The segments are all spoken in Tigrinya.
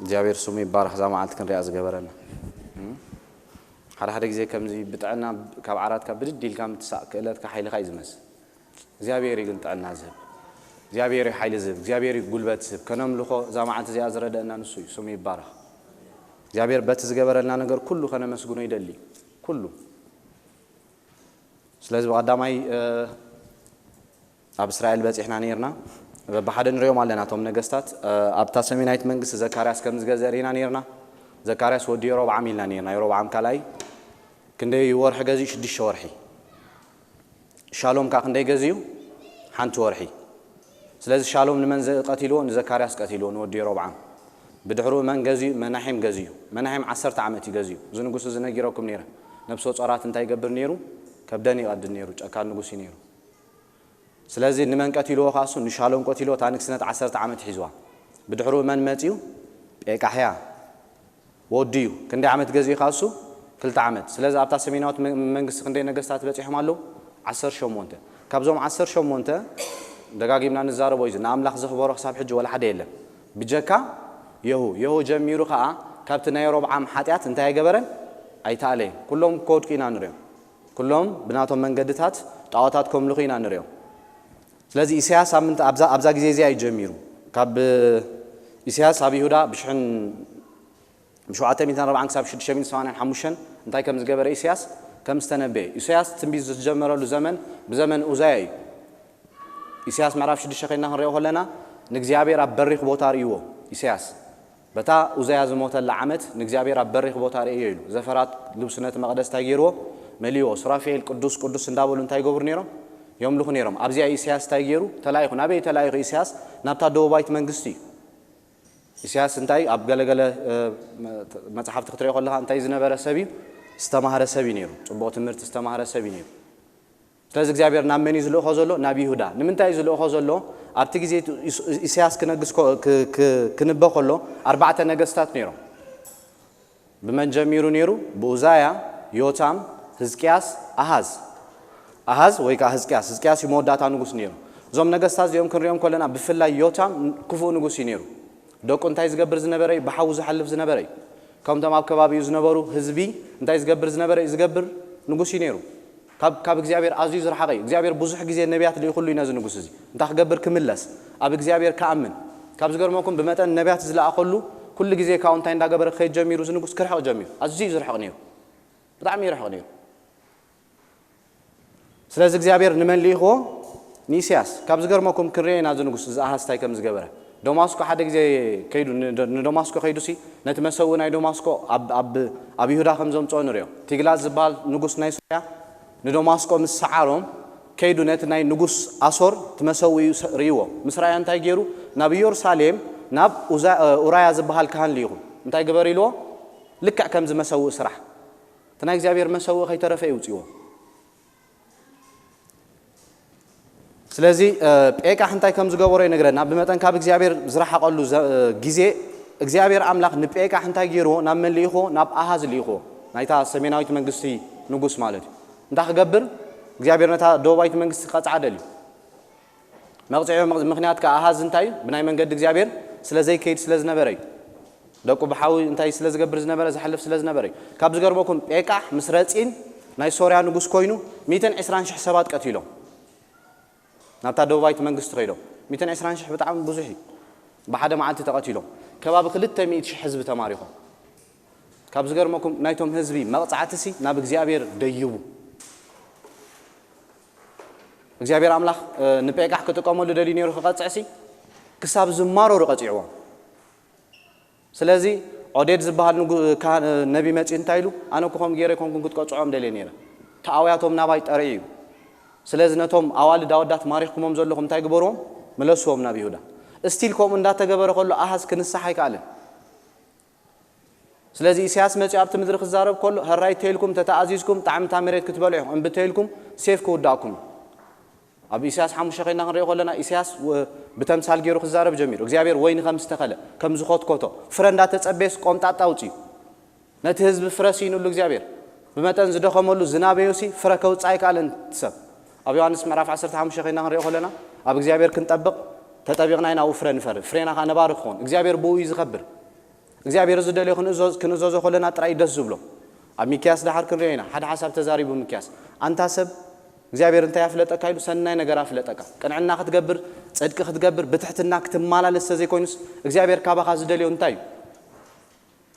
እግዚኣብሔር ስሙ ይባረኽ። እዛ መዓልቲ ክንሪኣ ዝገበረና ሓደ ሓደ ግዜ ከምዚ ብጥዕና ካብ ዓራትካ ብድድ ኢልካ ምትሳእ ክእለትካ ሓይልካ እዩ ዝመስል። እግዚኣብሔር እዩ ግን ጥዕና ዝህብ። እግዚኣብሔር እዩ ሓይሊ ዝህብ። እግዚኣብሔር እዩ ጉልበት ዝህብ። ከነምልኾ እዛ መዓልቲ እዚኣ ዝረደእና ንሱ እዩ። ስሙ ይባረኽ። እግዚኣብሔር በቲ ዝገበረልና ነገር ኩሉ ከነመስግኖ ይደሊ። ኩሉ ስለዚ ብቐዳማይ ኣብ እስራኤል በፂሕና ነርና። በብሓደ ንሪኦም ኣለና እቶም ነገስታት። ኣብታ ሰሜናዊት መንግስቲ ዘካርያስ ከም ዝገዘ ርኢና ነርና። ዘካርያስ ወዲ የሮብዓም ኢልና ነርና። የሮብዓም ካልኣይ ክንደይ ወርሒ ገዚኡ? ሽዱሽተ ወርሒ። ሻሎም ከ ክንደይ ገዚኡ? ሓንቲ ወርሒ። ስለዚ ሻሎም ንመን ቀቲልዎ? ንዘካርያስ ቀቲልዎ፣ ንወዲ የሮብዓም። ብድሕሩ መን ገዚኡ? መናሒም ገዚኡ። መናሒም ዓሰርተ ዓመት እዩ ገዚኡ። እዚ ንጉስ እዚ ነጊረኩም ነይረ። ነብሰ ጾራት እንታይ ይገብር ነይሩ? ከብደን ይቐድድ ነይሩ። ጨካን ንጉስ እዩ ነይሩ። ስለዚ ንመን ቀቲልዎ? ካሱ ንሻሎም ቀቲልዎ። እታ ንግስነት ዓሰርተ ዓመት ሒዝዋ። ብድሕሩ መን መጺኡ? ጴቃሕያ ወዲ እዩ። ክንደይ ዓመት ገዚኡ? ካሱ ክልተ ዓመት። ስለዚ ኣብታ ሰሜናዊት መ-፣ መንግስቲ ክንደይ ነገስታት በጺሖም ኣለዉ? ዓሰርተ ሸሞንተ። ካብዞም ዓሰርተ ሸሞንተ ደጋጊምና ንዛረቦ እዩ። ንኣምላኽ ዘኽበሮ ክሳብ ሕጂ ወላ ሓደ የለን። ብጀካ የሁ። የሁ ጀሚሩ ከኣ ካብቲ ናይ ሮብዓም ሓጢኣት እንታይ ኣይገበረን? ኣይተኣለየን። ኩሎም ክወድቁ ኢና ንሪኦም። ኩሎም ብናቶም መንገድታት ጣዖታት ከምልኹ ኢና ንሪኦም። ስለዚ ኢሳያስ ኣብ ምንታ-፣ ኣብዛ፣ ኣብዛ ግዜ እዚኣ እዩ ጀሚሩ። ካብ ኢሳያስ ኣብ ይሁዳ ብሽሕን ብሸውዓተ ሚእትን ኣርባዓን ክሳብ ሽዱሽተ ሚእትን ሰማንያን ሓሙሽተን እንታይ ከም ዝገበረ ኢሳያስ ከም ዝተነበየ። ኢሳያስ ትንቢት ዝጀመረሉ ዘመን ብዘመን ኡዛያ እዩ። ኢሳያስ ምዕራፍ ሽዱሽተ ኮይና ክንሪኦ ከለና ንእግዚኣብሔር ኣብ በሪኽ ቦታ ርእይዎ። ኢሳያስ በታ ኡዛያ ዝሞተላ ዓመት ንእግዚኣብሔር ኣብ በሪኽ ቦታ ርእዮ ኢሉ። ዘፈራት ልብሱ ነቲ መቕደስ እንታይ ገይርዎ? መሊዎ። ሱራፌል ቅዱስ ቅዱስ እንዳበሉ እንታይ ይገብሩ ነይሮም? የምልኹ ነይሮም። ኣብዚኣ ኢሳያስ እንታይ ገይሩ? ተላኢኹ። ናበይ ተላኢኹ ኢሳያስ? ናብታ ደቡባዊት መንግስቲ እዩ። ኢሳያስ እንታይ ኣብ ገለገለ፣ እ፣ መ-፣ መጽሓፍቲ ክትሪኦ ከለኻ እንታይ ዝነበረ ሰብ እዩ? ዝተማህረ ሰብ እዩ ነይሩ። ጽቡቕ ትምህርቲ ዝተማህረ ሰብ እዩ ነይሩ። ስለዚ እግዚኣብሔር ናብ መን እዩ ዝልእኾ ዘሎ? ናብ ይሁዳ። ንምንታይ እዩ ዝልእኾ ዘሎ? ኣብቲ ግዜ ኢስ-፣ ኢሳያስ ክነግስ ኮ-፣ ክ-፣ ክ-፣ ክንበ ከሎ ኣርባዕተ ነገስታት ነይሮም። ብመን ጀሚሩ ነይሩ? ብኡዛያ፣ ዮታም፣ ህዝቅያስ፣ ኣሃዝ። ኣሃዝ ወይ ከዓ ህዝቅያስ፣ ህዝቅያስ እዩ መወዳእታ ንጉስ ነይሩ። እዞም ነገስታት እዚኦም ክንሪኦም ከለና ብፍላይ ዮታም ክፉእ ንጉስ እዩ ነይሩ። ደቁ እንታይ ዝገብር ዝነበረ እዩ? ብሓዊ ዝሓልፍ ዝነበረ እዩ። ከምቶም ኣብ ከባቢኡ ዝነበሩ ህዝቢ እንታይ ዝገብር ዝነበረ እዩ? ዝገብር ንጉስ እዩ ነይሩ። ካብ፣ ካብ እግዚኣብሔር ኣዝዩ ዝረሓቐ እዩ። እግዚኣብሔር ብዙሕ ግዜ ነቢያት ልኢኹሉ እዩ ነዚ ንጉስ እዚ። እንታይ ክገብር? ክምለስ፣ ኣብ እግዚኣብሔር ክኣምን። ካብ ዝገርመኩም ብመጠን ነቢያት ዝለኣኸሉ ኩሉ ግዜ ካብኡ እንታይ እንዳገበረ ክኸይድ ጀሚሩ? እዚ ንጉስ ክርሕቕ ጀሚሩ። ኣዝዩ ዝርሕቕ ነይሩ። ብጣዕሚ ይርሕቕ ነይሩ። ስለዚ እግዚኣብሔር ንመን ልኢኽዎ? ንኢሳያስ። ካብ ዝገርመኩም ክንሪኦ ኢና እዚ ንጉስ እዚ ኣሃዝ እንታይ ከም ዝገበረ። ደማስቆ ሓደ ግዜ ከይዱ፣ ንደ-፣ ንደማስቆ ከይዱሲ ነቲ መሰውኢ ናይ ደማስቆ ኣብ፣ ኣብ፣ ኣብ ይሁዳ ከም ዘምጽኦ ንሪኦ። ቲግላዝ ዝበሃል ንጉስ ናይ ሶርያ ንደማስቆ ምስ ሰዓሮም ከይዱ ነቲ ናይ ንጉስ ኣሶር እቲ መሰውኢ ርእይዎ። ምስ ረኣዮ እንታይ ገይሩ? ናብ ኢየሩሳሌም ናብ ኡዛ-፣ ኡራያ ዝበሃል ካህን ልኢኹ። እንታይ ግበር ኢልዎ? ልክዕ ከምዚ መሰውኢ ስራሕ። እቲ ናይ እግዚኣብሔር መሰውኢ ከይተረፈ ይውፅዎ። ስለዚ፣ እ፣ ጴቃሕ እንታይ ከም ዝገበሮ ይነግረና። ብመጠን ካብ እግዚኣብሔር ዝረሓቐሉ ዘ-፣ እ፣ ግዜ እግዚኣብሔር ኣምላኽ ንጴቃሕ እንታይ ገይርዎ? ናብ መን ልኢኽዎ? ናብ ኣሃዝ ልኢኽዎ። ናይታ ሰሜናዊት መንግስቲ ንጉስ ማለት እዩ። እንታይ ክገብር? እግዚኣብሔር ነታ ደቡባዊት መንግስቲ ክቐጽዓ ደልዩ። መቕጽዒ ምኽ-፣ ምኽንያት ከኣ ኣሃዝ እንታይ እዩ? ብናይ መንገዲ እግዚኣብሔር ስለ ዘይከይድ ስለ ዝነበረ እዩ። ደቁ ብሓዊ እንታይ ስለ ዝገብር ዝነበረ? ዘሕልፍ ስለ ዝነበረ እዩ። ካብ ዝገርመኩም ጴቃሕ ምስ ረጺን ናይ ሶርያ ንጉስ ኮይኑ ሚእትን ዕስራን ሽሕ ሰባት ቀቲሎም። ናብታ ደቡባዊት መንግስቲ ከይዶም። ሚእትን ዕስራን ሽሕ ብጣዕሚ ብዙሕ እዩ። ብሓደ መዓልቲ ተቐቲሎም። ከባቢ ክልተ ሚእቲ ሽሕ ህዝቢ ተማሪኾም። ካብ ዝገርመኩም ናይቶም ህዝቢ መቕጻዕትሲ ናብ እግዚኣብሔር ደይቡ። እግዚኣብሔር ኣምላኽ፣ እ፣ ንጴቃሕ ክጥቀመሉ ደልዩ ነይሩ ክቐጽዕሲ፣ ክሳብ ዝማረሩ ቀጺዕዎም። ስለዚ ዖዴድ ዝበሃል ንጉ-፣ ካህን፣ እ፣ ነቢ መጺኡ እንታይ ኢሉ? ኣነ እኮ ከምኡ ገይረ ኣይኮንኩን ክትቀጽዖም ደልየ ነይረ። እቲ ኣውያቶም ናባይ ጠሪዑ እዩ። ስለዚ ነቶም ኣዋልድ ኣወዳት ማሪኽኩሞም ዘለኹም እንታይ ግበርዎም? ምለስዎም ናብ ይሁዳ። እስቲል ከምኡ እንዳተገበረ ከሎ ኣሃዝ ክንሳሕ ኣይከኣለን። ስለዚ ኢሳያስ መጺኡ ኣብቲ ምድሪ ክዛረብ ከሎ፣ "ሕራይ ተይልኩም ተተኣዚዝኩም፣ ጣዕሚ እታ መሬት ክትበልዑ ኢኹም፣ እምቢ ተይልኩም ሴፍ ክውዳእኩም እዩ።" ኣብ ኢሳያስ ሓሙሽተ ኮይና ክንሪኦ ከለና፣ ኢሳያስ ወ-፣ ብተምሳል ገይሩ ክዛረብ ጀሚሩ። እግዚኣብሔር ወይኒ ከም ዝተኸለ፣ ከም ዝኾትኮቶ፣ ፍረ እንዳተጸበየስ ቆምጣጣ ኣውጺኡ። ነቲ ህዝቢ ፍረ ሲኢኑሉ እግዚኣብሔር። ብመጠን ዝደኸመሉ ዝናበዮሲ ፍረ ከውጽእ ኣይከኣለን እቲ ሰብ። ኣብ ዮሃንስ ምዕራፍ ዓሰርተ ሓሙሽተ ኮይና ክንሪኦ ከለና፣ ኣብ እግዚኣብሔር ክንጠብቕ፣ ተጠቢቕና ኢና ኣብኡ ፍረ ንፈሪ። ፍሬና ከኣ ነባሪ ክኸውን። እግዚኣብሔር ብኡ እዩ ዝኸብር። እግዚኣብሔር ዝደልዮ ክንእዘዝ- ክንእዘዞ ከለና ጥራይ ደስ ዝብሎ። ኣብ ሚክያስ ደሓር ክንሪኦ ኢና። ሓደ ሓሳብ ተዛሪቡ ሚክያስ፣ ኣንታ ሰብ እግዚኣብሔር እንታይ ኣፍለጠካ ኢሉ፣ ሰናይ ነገር ኣፍለጠካ። ቅንዕና ክትገብር፣ ጽድቂ ክትገብር፣ ብትሕትና ክትመላለስ ተዘይኮይኑስ እግዚኣብሔር ካባኻ ዝደልዮ እንታይ እዩ?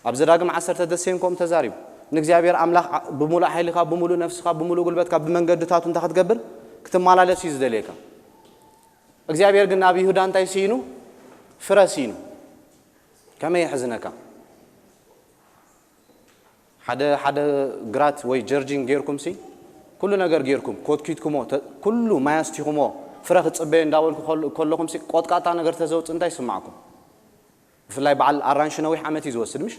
ኣብ ዘዳግም ዓሰርተ ደሴን ከምኡ ተዛሪቡ፣ ንእግዚኣብሔር ኣምላኽ ዓ- ብምሉእ ሓይልኻ፣ ብምሉእ ነፍስኻ፣ ብምሉእ ጉልበትካ፣ ብመንገድታቱ እንታይ ክትገብር? ክትመላለስ እዩ ዝደልየካ። እግዚኣብሔር ግን ኣብ ይሁዳ እንታይ ስኢኑ? ፍረ ስኢኑ። ከመይ የሕዝነካ። ሓደ ሓደ ግራት ወይ ጀርጂን ጌርኩም ሲ ኩሉ ነገር ጌርኩም ኮትኪትኩሞ ተ- ኩሉ ማይ ኣስቲኹሞ ፍረ ክትጽበዮ እንዳበልኩ ከል- ከለኹም ሲ ቆጥቃጣ ነገር ተዘውጽእ እንታይ ይስማዕኩም? ብፍላይ በዓል ኣራንሺ ነዊሕ ዓመት እዩ ዝወስድ ምሽ?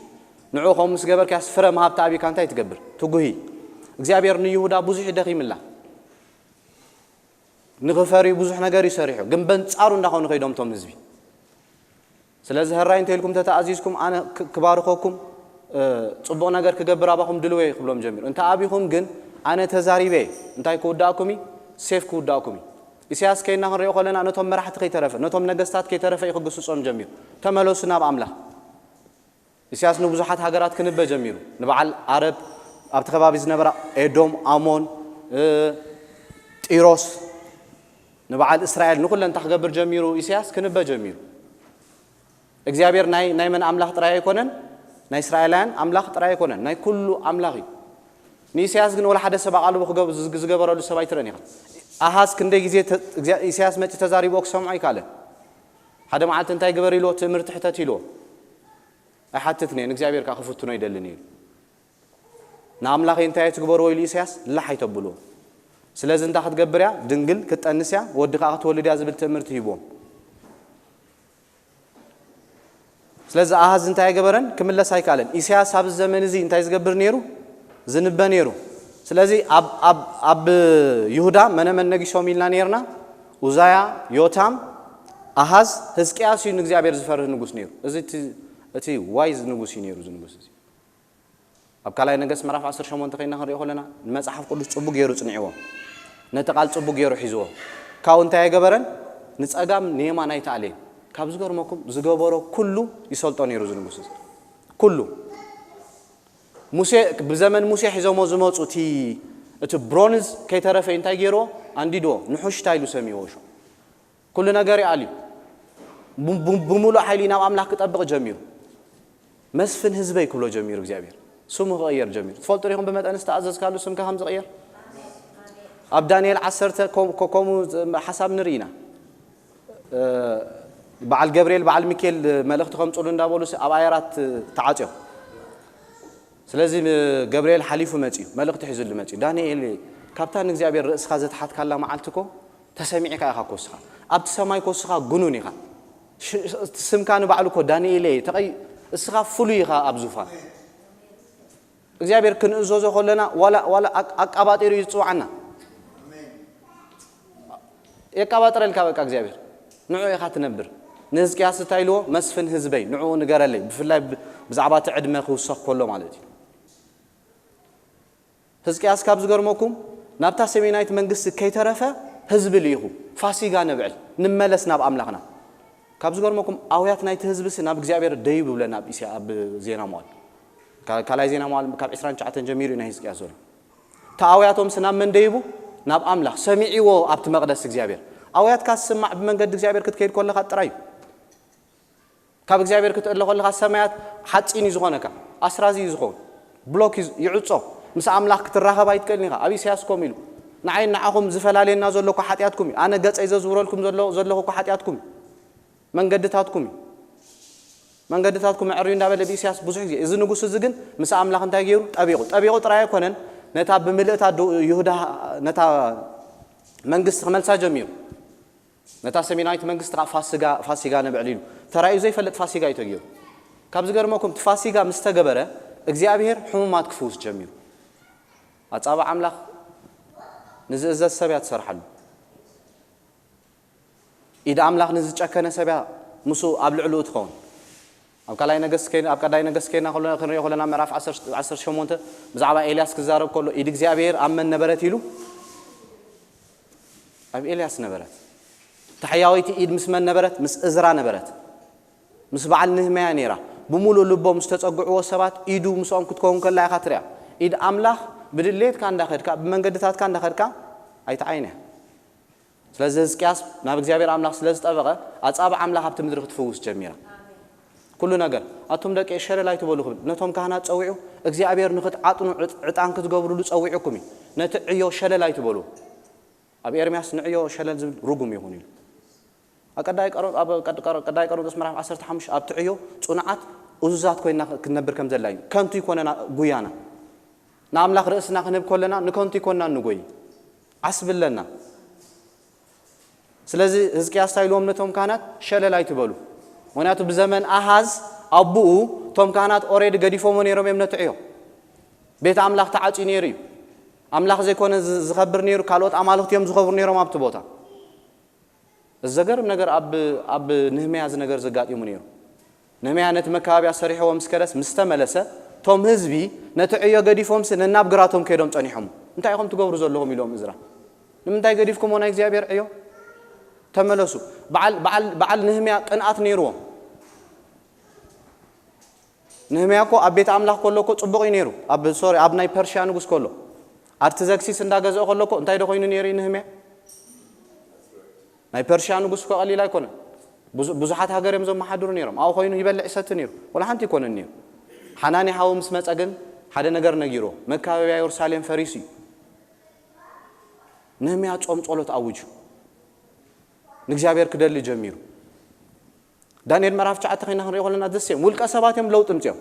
ንዑ ከምኡ ምስ ገበርካስ ፍረ ምሃብ ተኣቢካ እንታይ ትገብር? ትጉሂ። እግዚኣብሔር ንይሁዳ ብዙሕ ይደኺምላ። ንኽፈሪ ብዙሕ ነገር እዩ ሰሪሑ፣ ግን በንጻሩ እንዳኾኑ ከይዶም እቶም ህዝቢ። ስለዚ ህራይ እንተ ኢልኩም ተተኣዚዝኩም ኣነ ክ- ክባርኸኩም እ፣ ጽቡቕ ነገር ክገብር ኣባኹም ድልወ ክብሎም ጀሚሩ። እንተ ኣቢኹም ግን ኣነ ተዛሪበ እንታይ ክውዳእኩም እዩ? ሴፍ ክውዳእኩም እዩ። ኢሳያስ ከይና ክንሪኦ ከለና ነቶም መራሕቲ ከይተረፈ ነቶም ነገስታት ከይተረፈ እዩ ክግስጾም ጀሚሩ። ተመለሱ ናብ ኣምላኽ። ኢሳያስ ንብዙሓት ሃገራት ክንበ ጀሚሩ። ንበዓል ዓረብ ኣብቲ ከባቢ ዝነበራ ኤዶም፣ ኣሞን፣ እ፣ ጢሮስ፣ ንበዓል እስራኤል ንኹለን እንታይ ክገብር ጀሚሩ? ኢሳያስ ክንበ ጀሚሩ። እግዚኣብሔር ናይ ናይ መን ኣምላኽ ጥራይ ኣይኮነን፣ ናይ እስራኤላውያን ኣምላኽ ጥራይ ኣይኮነን፣ ናይ ኩሉ ኣምላኽ እዩ። ንኢሳያስ ግን ወላ ሓደ ሰብ ኣቓልቦ ክገብ- ዝግ- ዝገበረሉ ሰብ ኣይትረን ኢኻ። ኣሃዝ ክንደይ ግዜ ተ- እግዚኣብ- ኢሳያስ መጺ ተዛሪብዎ ክሰምዖ ኣይከኣለን። ሓደ መዓልቲ እንታይ ግበር ኢልዎ? ትእምርቲ ሕተት ኢልዎ። ኣይሓትትን እየ፣ ንእግዚኣብሔር ከኣ ክፍትኖ ኣይደልን እዩ። ንኣምላኸይ እንታይ ትግበርዎ ኢሉ ኢሳያስ ላሕ ኣይተብልዎ። ስለዚ እንታይ ክትገብር እያ? ድንግል ክትጠንስ እያ፣ ወዲ ከኣ ክትወልድ እያ ዝብል ትእምርቲ ሂብዎም። ስለዚ ኣሃዝ እንታይ ኣይገበረን? ክምለስ ኣይከኣለን። ኢሳያስ ኣብዚ ዘመን እዚ እንታይ ዝገብር ነይሩ? ዝንበ ነይሩ። ስለዚ ኣብ ኣብ ኣብ ይሁዳ መነ መን ነጊሶም ኢልና ነይርና? ኡዛያ፣ ዮታም፣ ኣሃዝ፣ ህዝቅያስ እዩ ንእግዚኣብሔር ዝፈርህ ንጉስ ነይሩ። እዚ እቲ እቲ ዋይዝ ንጉስ እዩ ነይሩ እዚ ንጉስ እዚ። ኣብ ካልኣይ ነገስት ምዕራፍ ዓሰርተ ሸሞንተ ኮይና ክንሪኦ ከለና ንመጽሓፍ ቅዱስ ጽቡቅ ገይሩ ጽኒዕዎ። ነቲ ቃል ጽቡቅ ገይሩ ሒዝዎ። ካብኡ እንታይ ኣይገበረን? ንጸጋም ንየማን ኣይተኣለየን። ካብ ዝገርመኩም ዝገበሮ ኩሉ ይሰልጦ ነይሩ እዚ ንጉስ እዚ። ኩሉ። ሙሴ ብዘመን ሙሴ ሒዞሞ ዝመጹ እቲ እቲ ብሮንዝ ከይተረፈ እንታይ ገይርዎ? ኣንዲድዎ። ንሑሽታ ኢሉ ሰሚዎ። ኩሉ ነገር ይኣልዩ። ብ- ብ- ብምሉእ ሓይሊ ናብ ኣምላኽ ክጠብቕ ጀሚሩ። መስፍን ህዝበይ ክብሎ ጀሚሩ እግዚኣብሔር። ስሙ ክቕየር ጀሚሩ። ትፈልጡ ዲኹም ብመጠን ዝተኣዘዝካሉ ስምካ ከም ዝቕየር? ኣብ ዳንኤል ዓሰርተ ከም- ከ- ከምኡ ሓሳብ ንርኢ ኢና። እ፣ በዓል ገብርኤል በዓል ሚካኤል መልእኽቲ ከምጽሉ እንዳበሉ ኣብ ኣየራት ተዓጽዮም። ስለዚ ገብርኤል ሓሊፉ መጺኡ፣ መልእኽቲ ሒዙሉ መጺኡ። ዳንኤል፣ ካብታ ንእግዚኣብሔር ርእስኻ ዘትሓትካላ መዓልቲ እኮ ተሰሚዕካ ኢኻ እኮ እስኻ። ኣብቲ ሰማይ እኮ እስኻ ግኑን ኢኻ። ሽ- ስምካ ንባዕሉ እኮ ዳንኤል እየ፣ ተቐይ-፣ እስኻ ፍሉይ ኢኻ ኣብ ዙፋን። እግዚኣብሔር ክንእዘዞ ከለና ዋላ ዋላ ኣቅ- ኣቃባጢሩ እዩ ዝጽውዓና። የቃባጥረልካ በቃ እግዚኣብሔር። ንዑ ኢኻ ትነብር። ንህዝቅያስ እንታይ ኢልዎ? መስፍን ህዝበይ ንዑ ንገረለይ። ብፍላይ ብ- ብዛዕባ እቲ ዕድመ ክውሰኽ ከሎ ማለት እዩ። ህዝቅያስ ካብ ዝገርመኩም ናብታ ሰሜናዊት መንግስቲ ከይተረፈ ህዝቢ ልኢኹ ፋሲጋ ነብዕል፣ ንመለስ ናብ ኣምላኽና። ካብ ዝገርመኩም ኣውያት ናይቲ ህዝቢ ሲ ናብ እግዚኣብሔር ደይቡ ብለና ኣብ ኢስያ ኣብ ዜና መዋል። ካ- ካልኣይ ዜና መዋል ካብ ዕስራን ትሽዓተን ጀሚሩ እዩ ናይ ህዝቅያስ ዘሎ። ተኣውያቶም ናብ መን ደይቡ? ናብ ኣምላኽ። ሰሚዕዎ ኣብቲ መቕደስ እግዚኣብሔር። ኣውያትካ ዝስማዕ ብመንገዲ እግዚኣብሔር ክትከይድ ከለኻ ጥራይ እዩ። ካብ እግዚኣብሔር ክትእለ ከለኻ ሰማያት ሓፂን እዩ ዝኾነካ። ኣስራዚ እዩ ዝኾን። ብሎክ እዩ ይዕፆ። ምስ ኣምላኽ ክትራኸብ ኣይትክእልን ኢኻ። ኣብ ኢሳያስ ከምኡ ኢሉ ንዓይ ንዓኹም ዝፈላልየና ዘሎ እኮ ሓጢኣትኩም እዩ። ኣነ ገፀይ ዘዝውረልኩም ዘሎ ዘለኹ እኮ ሓጢኣትኩም እዩ። መንገድታትኩም እዩ። መንገድታትኩም ኣዕርዩ እንዳበለ ብኢሳያስ ብዙሕ ግዜ። እዚ ንጉስ እዚ ግን ምስ ኣምላኽ እንታይ ገይሩ? ጠቢቑ። ጠቢቑ ጥራይ ኣይኮነን፣ ነታ ብምልእታ ዶ- ይሁዳ ነታ መንግስቲ ክመልሳ ጀሚሩ። ነታ ሰሜናዊት መንግስቲ ከዓ ፋሲጋ ፋሲጋ ነብዕል ኢሉ ተራእዩ ዘይፈልጥ ፋሲጋ እዩ ተገይሩ። ካብ ዝገርመኩም እቲ ፋሲጋ ምስ ተገበረ እግዚኣብሔር ሕሙማት ክፍውስ ጀሚሩ። ኣጻብዕ ኣምላኽ ንዝእዘዝ ሰብ እያ ትሰርሓሉ። ኢድ ኣምላኽ ንዝጨከነ ሰብ እያ ምስኡ ኣብ ልዕሊኡ ትኸውን። ኣብ ካልኣይ ነገስት ከይና ኣብ ቀዳይ ነገስት ከይና ከሎ ክንሪኦ ከለና ምዕራፍ ዓሰርተ ሸሞንተ ብዛዕባ ኤልያስ ክዛረብ ከሎ ኢድ እግዚኣብሔር ኣብ መን ነበረት ኢሉ? ኣብ ኤልያስ ነበረት። ታሕያወይቲ ኢድ ምስ መን ነበረት? ምስ እዝራ ነበረት። ምስ በዓል ንህመያ ነይራ። ብምሉእ ልቦም ዝተጸግዕዎ ሰባት ኢዱ ምስኦም ክትከውን ከላ ኢኻ ትሪኣ። ኢድ ኣምላኽ ብድሌትካ እንዳኸድካ፣ ብመንገድታትካ እንዳኸድካ ኣይትዓይን እያ። ስለዚ ህዝቅያስ ናብ እግዚኣብሔር ኣምላኽ ስለ ዝጠበቐ፣ ኣጻብዕ ኣምላኽ ኣብቲ ምድሪ ክትፍውስ ጀሚራ። ኩሉ ነገር፣ ኣቱም ደቂ ሸለል ኣይትበሉ ክብል ነቶም ካህናት ጸዊዑ፣ እግዚኣብሔር ንኽትዓጥኑ ዕጥ-፣ ዕጣን ክትገብሩሉ ጸዊዑኩም እዩ። ነቲ ዕዮ ሸለል ኣይትበሉ። ኣብ ኤርምያስ ንዕዮ ሸለል ዝብል ርጉም ይኹን ኢሉ። ኣብ ቀዳይ ቀሮ-፣ ኣብ ቀድ-፣ ቀሮ-፣ ቀዳይ ቆሮንቶስ ምዕራፍ ዓሰርተ ሓሙሽተ ኣብቲ ዕዮ ጽኑዓት እዙዛት ኮይና ክንነብር ከም ዘላ እዩ። ከንቱ ይኮነና ጉያና። ንኣምላኽ ርእስና ክንህብ ከለና ንከንቱ ይኮንና ንጎይ። ዓስቢ ኣለና። ስለዚ ህዝቅያስ እንታይ ኢልዎም ነቶም ካህናት? ሸለል ኣይትበሉ። ምኽንያቱ ብዘመን ኣሃዝ ኣቦኡ እቶም ካህናት ኦሬዲ ገዲፎሞ ነይሮም እዮም ነቲ ዕዮ። ቤት ኣምላኽ ተዓጽዩ ነይሩ እዩ። ኣምላኽ ዘይኮነ ዝ-፣ ዝኸብር ነይሩ፣ ካልኦት ኣማልኽቲ እዮም ዝኸብሩ ነይሮም ኣብቲ ቦታ። እዚ ዘገርም ነገር ኣብ፣ ኣብ ንህምያ እዚ ነገር ዘጋጢሙ ነይሩ። ንህምያ ነቲ መካባብያ ሰሪሕዎ ምስ ከደስ፣ ምስ ተመለሰ፣ እቶም ህዝቢ ነቲ ዕዮ ገዲፎምሲ ነናብ ግራቶም ከይዶም ጸኒሖም። "እንታይ ኢኹም ትገብሩ ዘለኹም?" ኢሎም እዝራ። "ንምንታይ ገዲፍኩሞ ናይ እግዚኣብሔር ዕዮ? ተመለሱ." በዓል፣ በዓል፣ በዓል ንህምያ ቅንኣት ነይርዎም። ንህምያ እኮ ኣብ ቤት ኣምላኽ ከሎ እኮ ጽቡቕ እዩ ነይሩ። ኣብ፣ ሶሪ፣ ኣብ ናይ ፐርሽያ ንጉስ ከሎ፣ ኣርትዘክሲስ እንዳገዝኦ ከሎ እኮ እንታይ ዶ ኮይኑ ነይሩ እዩ ንህምያ? ናይ ፐርሽያ ንጉስ እኮ ቀሊል ኣይኮነን። ብዙ-፣ ብዙሓት ሃገር እዮም ዘመሓድሩ ነይሮም። ኣብኡ ኮይኑ ይበልዕ ይሰቲ ነይሩ። ወላ ሓንቲ ኣይኮነን ነይሩ። ሓናኒ ሓዉ ምስ መጸ ግን ሓደ ነገር ነጊርዎ። መካበብያ የሩሳሌም ፈሪሱ እዩ። ነህምያ ጾም ጸሎት ኣውጁ። ንእግዚኣብሔር ክደሊ ጀሚሩ። ዳንኤል ምዕራፍ ትሽዓተ ኮይና ክንሪኦ ከለና ደስ እዮም። ውልቀ ሰባት እዮም ለውጢ ምጽኦም።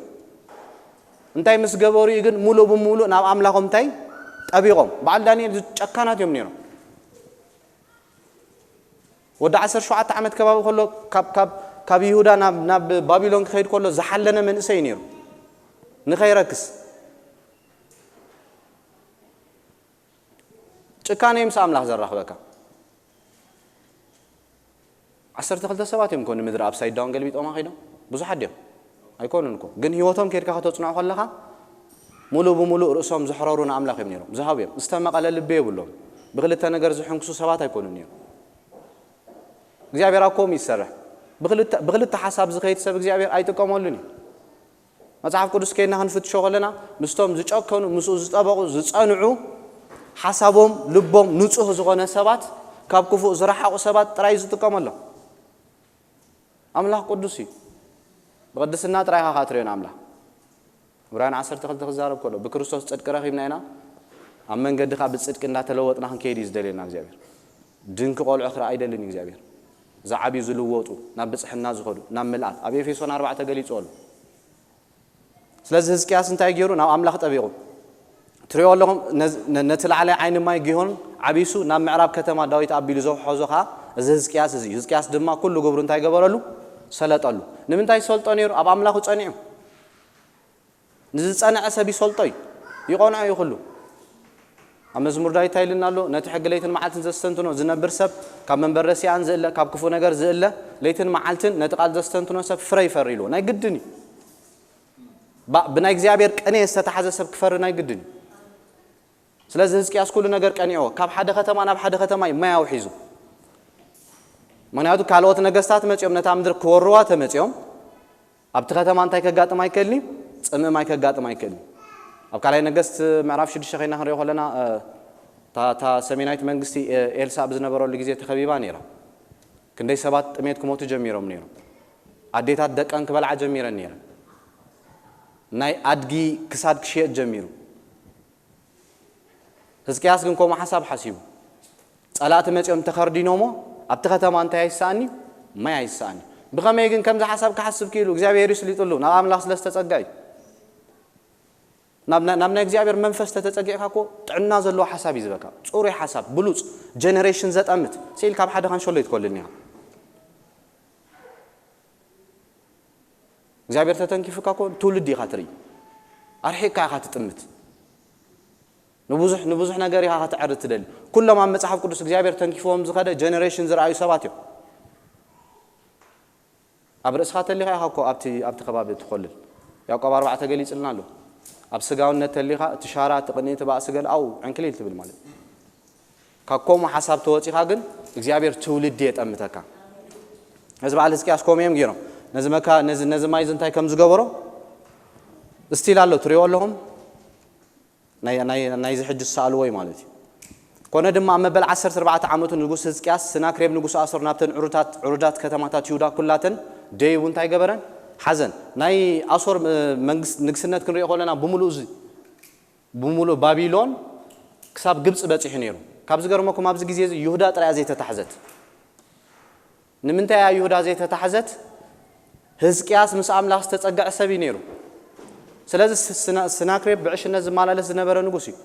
እንታይ ምስ ገበሩ እዩ ግን ሙሉእ ብሙሉእ ናብ ኣምላኾም እንታይ ጠቢቖም? በዓል ዳንኤል ጨካናት እዮም ነይሮም። ወዲ ዓሰርተ ሸውዓተ ዓመት ከባቢ ከሎ ካብ፣ ካብ፣ ካብ ይሁዳ ናብ፣ ናብ ባቢሎን ክኸይድ ከሎ ዝሓለነ መንእሰይ እዩ ነይሩ። ንኸይረክስ። ጭካነ እዩ ምስ ኣምላኽ ዘራኽበካ። ዓሰርተ ክልተ ሰባት እዮም እኮ ንምድሪ ኣፕሳይድ ዳውን ገልቢጦማ ከይዶም። ብዙሓት ድዮም? ኣይኮኑን እኮ። ግን ህይወቶም ከይድካ ከተጽንዖ ከለኻ ሙሉእ ብሙሉእ ርእሶም ዘሕረሩ ንኣምላኽ እዮም ነይሮም። ዝሃቡ እዮም። ዝተመቐለ ልቢ የብሎም። ብክልተ ነገር ዝሕንክሱ ሰባት ኣይኮኑን ነይሮም። እግዚኣብሔር ኣብ ከምኡ ይሰርሕ። ብክልተ፣ ብክልተ ሓሳብ ዝኸይድ ሰብ እግዚኣብሔር ኣይጥቀመሉን እዩ። መጽሓፍ ቅዱስ ከይድና ክንፍትሾ ከለና ምስቶም ዝጨከኑ፣ ምስኡ ዝጠበቑ፣ ዝጸንዑ፣ ሓሳቦም፣ ልቦም ንጹህ ዝኾነ ሰባት፣ ካብ ክፉእ ዝረሓቑ ሰባት ጥራይ ዝጥቀመሎም። ኣምላኽ ቅዱስ እዩ። ብቅድስና ጥራይ ኢኻ ትርእዮ ንኣምላኽ። ዕብራውያን ዓሰርተ ክልተ ክዛረብ ከሎ፣ ብክርስቶስ ጽድቂ ረኺብና ኢና፣ ኣብ መንገዲ ኸኣ ብጽድቂ እንዳተለወጥና ክንከይድ እዩ ዝደልየና እግዚኣብሔር። ድንኪ ቆልዑ ክርኢ ኣይደልን እዩ እግዚኣብሔር። ዝዓብዩ፣ ዝልወጡ፣ ናብ ብጽሕና ዝኸዱ፣ ናብ ምልኣት። ኣብ ኤፌሶን ኣርባዕተ ተገሊጹ ኣሎ። ስለዚ ህዝቅያስ እንታይ ገይሩ? ናብ ኣምላኽ ጠቢቑ። ትሪኦ ኣለኹም፣ ነዝ-፣ ነ-፣ ነቲ ላዕላይ ዓይኒ ማይ ጊሆን ዓቢሱ ናብ ምዕራብ ከተማ ዳዊት ኣቢሉ ዘውሖዞ ኸኣ እዚ ህዝቅያስ እዚ እዩ። ህዝቅያስ ድማ ኩሉ ግብሩ እንታይ ገበረሉ? ሰለጠሉ። ንምንታይ ዝሰልጦ ነይሩ? ኣብ ኣምላኹ ጸኒዑ። ንዝጸንዐ ሰብ ይሰልጦ እዩ። ይቐንዖ እዩ ኩሉ። ኣብ መዝሙር ዳዊት እንታይ ኢልና ኣሎ? ነቲ ሕጊ ለይትን መዓልትን ዘስተንትኖ ዝነብር ሰብ ካብ መንበር ረሲኣን ዝእለ፣ ካብ ክፉ ነገር ዝእለ፣ ለይትን መዓልትን ነቲ ቃል ዘስተንትኖ ሰብ ፍረ ይፈሪ ኢሉ። ናይ ግድን እዩ። ባ-፣ ብናይ እግዚኣብሔር ቅኔ ዝተታሕዘ ሰብ ክፈሪ ናይ ግድን እዩ። ስለዚ ህዝቅያስ ኩሉ ነገር ቀኒዕዎ። ካብ ሓደ ከተማ ናብ ሓደ ከተማ እዩ ማይ ኣውሒዙ። ምኽንያቱ ካልኦት ነገስታት መጺኦም ነታ ምድሪ ክወርዋ ተመጺኦም፣ ኣብቲ ከተማ እንታይ ከጋጥም ኣይከልኒ? ጽምእ ማይ ከጋጥም ኣይከልኒ። ኣብ ካልኣይ ነገስት ምዕራፍ ሽዱሽተ ኮይና ክንሪኦ ከለና፣ እ፣ እታ፣ እታ ሰሜናዊት መንግስቲ፣ እ፣ ኤልሳዕ ብዝነበረሉ ግዜ ተኸቢባ ነይራ። ክንደይ ሰባት ጥሜት ክሞቱ ጀሚሮም ነይሮም። ኣዴታት ደቀን ክበልዓ ጀሚረን ነይረን። ናይ ኣድጊ ክሳድ ክሽየጥ ጀሚሩ። ህዝቅያስ ግን ከምኡ ሓሳብ ሓሲቡ። ጸላእቲ መጺኦም ተኸርዲኖሞ፣ ኣብቲ ከተማ እንታይ ኣይሰኣኒ? ማይ ኣይሰኣኒ። ብኸመይ ግን ከምዚ ሓሳብ ክሓስብ ክኢሉ? እግዚኣብሔር እዩ ስሊጥሉ፣ ናብ ኣምላኽ ስለ ዝተጸጋ እዩ። ናብ፣ ናብ ናይ እግዚኣብሔር መንፈስ ተተጸጊዕካ እኮ ጥዕና ዘለዎ ሓሳብ እዩ ዝበካ። ጽሩይ ሓሳብ፣ ብሉጽ፣ ጀነሬሽን ዘጠምት። ስኢል ካብ ሓደ ካንሸሎ ይትኮልኒ ኢኻ። እግዚኣብሔር ተተንኪፉካ እኮ ትውልዲ ኢኻ ትርኢ። ኣርሒቕካ ኢኻ ትጥምት። ንብዙሕ፣ ንብዙሕ ነገር ኢኻ ከተዕሪ ትደሊ። ኩሎም ኣብ መጽሓፍ ቅዱስ እግዚኣብሔር ተንኪፍዎም ዝኸደ ጀነሬሽን ዝረኣዩ ሰባት እዮም። ኣብ ርእስኻ ተሊኻ ኢኻ እኮ ኣብቲ፣ ኣብቲ ከባቢ ትኾልል። ያዕቆብ ኣርባዕተ ገሊጽልና ኣሎ። ኣብ ስጋውነት ተሊኻ እቲ ሻራ፣ እቲ ቅንኢ፣ እቲ ባእሲ ገለ ኣብኡ ዕንክሊል ትብል ማለት እዩ። ካብ ከምኡ ሓሳብ ተወጺኻ ግን እግዚኣብሔር ትውልዲ የጠምተካ። እዚ በዓል ህዝቅያስ ከምኡ እዮም ገይሮም። ነዚ መካ ነዚ ነዚ ማይ እዚ እንታይ ከም ዝገበሮ ስቲል ኣሎ፣ ትሪኦ ኣለኹም። ናይ ናይ ናይዚ ሕጂ ዝሰኣልዎ እዩ ማለት እዩ። ኮነ ድማ ኣብ መበል ዓሰርተ ኣርባዕተ ዓመቱ ንጉስ ህዝቅያስ ስናክሬብ ንጉስ ኣሶር ናብተን ዕሩታት ዕሩዳት ከተማታት ይሁዳ ኩላተን ደይቡ እንታይ ገበረን? ሓዘን። ናይ ኣሶር እ፣ መንግስት ንግስነት ክንሪኦ ከለና ብምሉእ እዚ ብምሉእ ባቢሎን ክሳብ ግብፂ በፂሑ ነይሩ። ካብ ዝገርመኩም ኣብዚ ግዜ እዚ ይሁዳ ጥራያ ዘይተታሕዘት። ንምንታይ እያ ይሁዳ ዘይተታሕዘት? ህዝቅያስ ምስ ኣምላኽ ዝተጸግዐ ሰብ እዩ ነይሩ። ስለዚ ስ- ስና- ስናክሬብ ብዕሽነት ዝመላለስ ዝነበረ ንጉስ እዩ።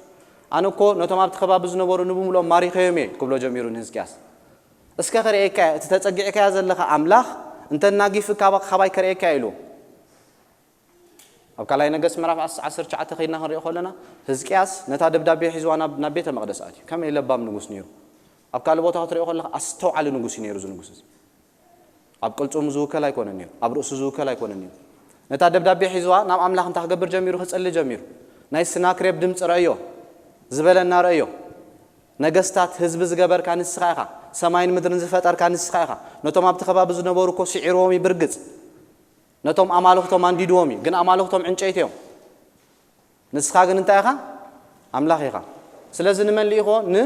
ኣነ እኮ ነቶም ኣብቲ ከባቢ ዝነበሩ ንብምልኦም ማሪኸዮም እየ ክብሎ ጀሚሩ ንህዝቅያስ። እስከ ከርእየካ እየ፣ እቲ ተጸጊዕካዮ ዘለኻ ኣምላኽ እንተናጊፉ ካባ- ካባይ ከርእየካ እየ ኢሉ። ኣብ ካልኣይ ነገስት ምዕራፍ ዓሰርተ ትሽዓተ ከይድና ክንሪኦ ከለና ህዝቅያስ ነታ ደብዳቤ ሒዝዋ ናብ ናብ ቤተ መቕደስ ኣትዩ። ከመይ ለባም ንጉስ ነይሩ። ኣብ ካልእ ቦታ ክትሪኦ ከለኻ ኣስተውዓሊ ንጉስ እዩ ነይሩ። እዚ ንጉስ እዚ ኣብ ቅልጽሙ ዝውከል ኣይኮነን ነይሩ፣ ኣብ ርእሱ ዝውከል ኣይኮነን ነይሩ። ነታ ደብዳቤ ሒዝዋ ናብ ኣምላኽ እንታይ ክገብር ጀሚሩ? ክጽሊ ጀሚሩ። ናይ ስናክሬብ ድምፂ ረእዮ ዝበለና ረእዮ። ነገስታት ህዝቢ ዝገበርካ ንስኻ ኢኻ፣ ሰማይን ምድርን ዝፈጠርካ ንስኻ ኢኻ። ነቶም ኣብቲ ከባቢ ዝነበሩ እኮ ስዒርዎም እዩ ብርግጽ። ነቶም ኣማልኽቶም ኣንዲድዎም እዩ፣ ግን ኣማልኽቶም ዕንጨይቲ እዮም። ንስኻ ግን እንታይ ኢኻ? ኣምላኽ ኢኻ። ስለዚ ንመን ልኢኾ? ን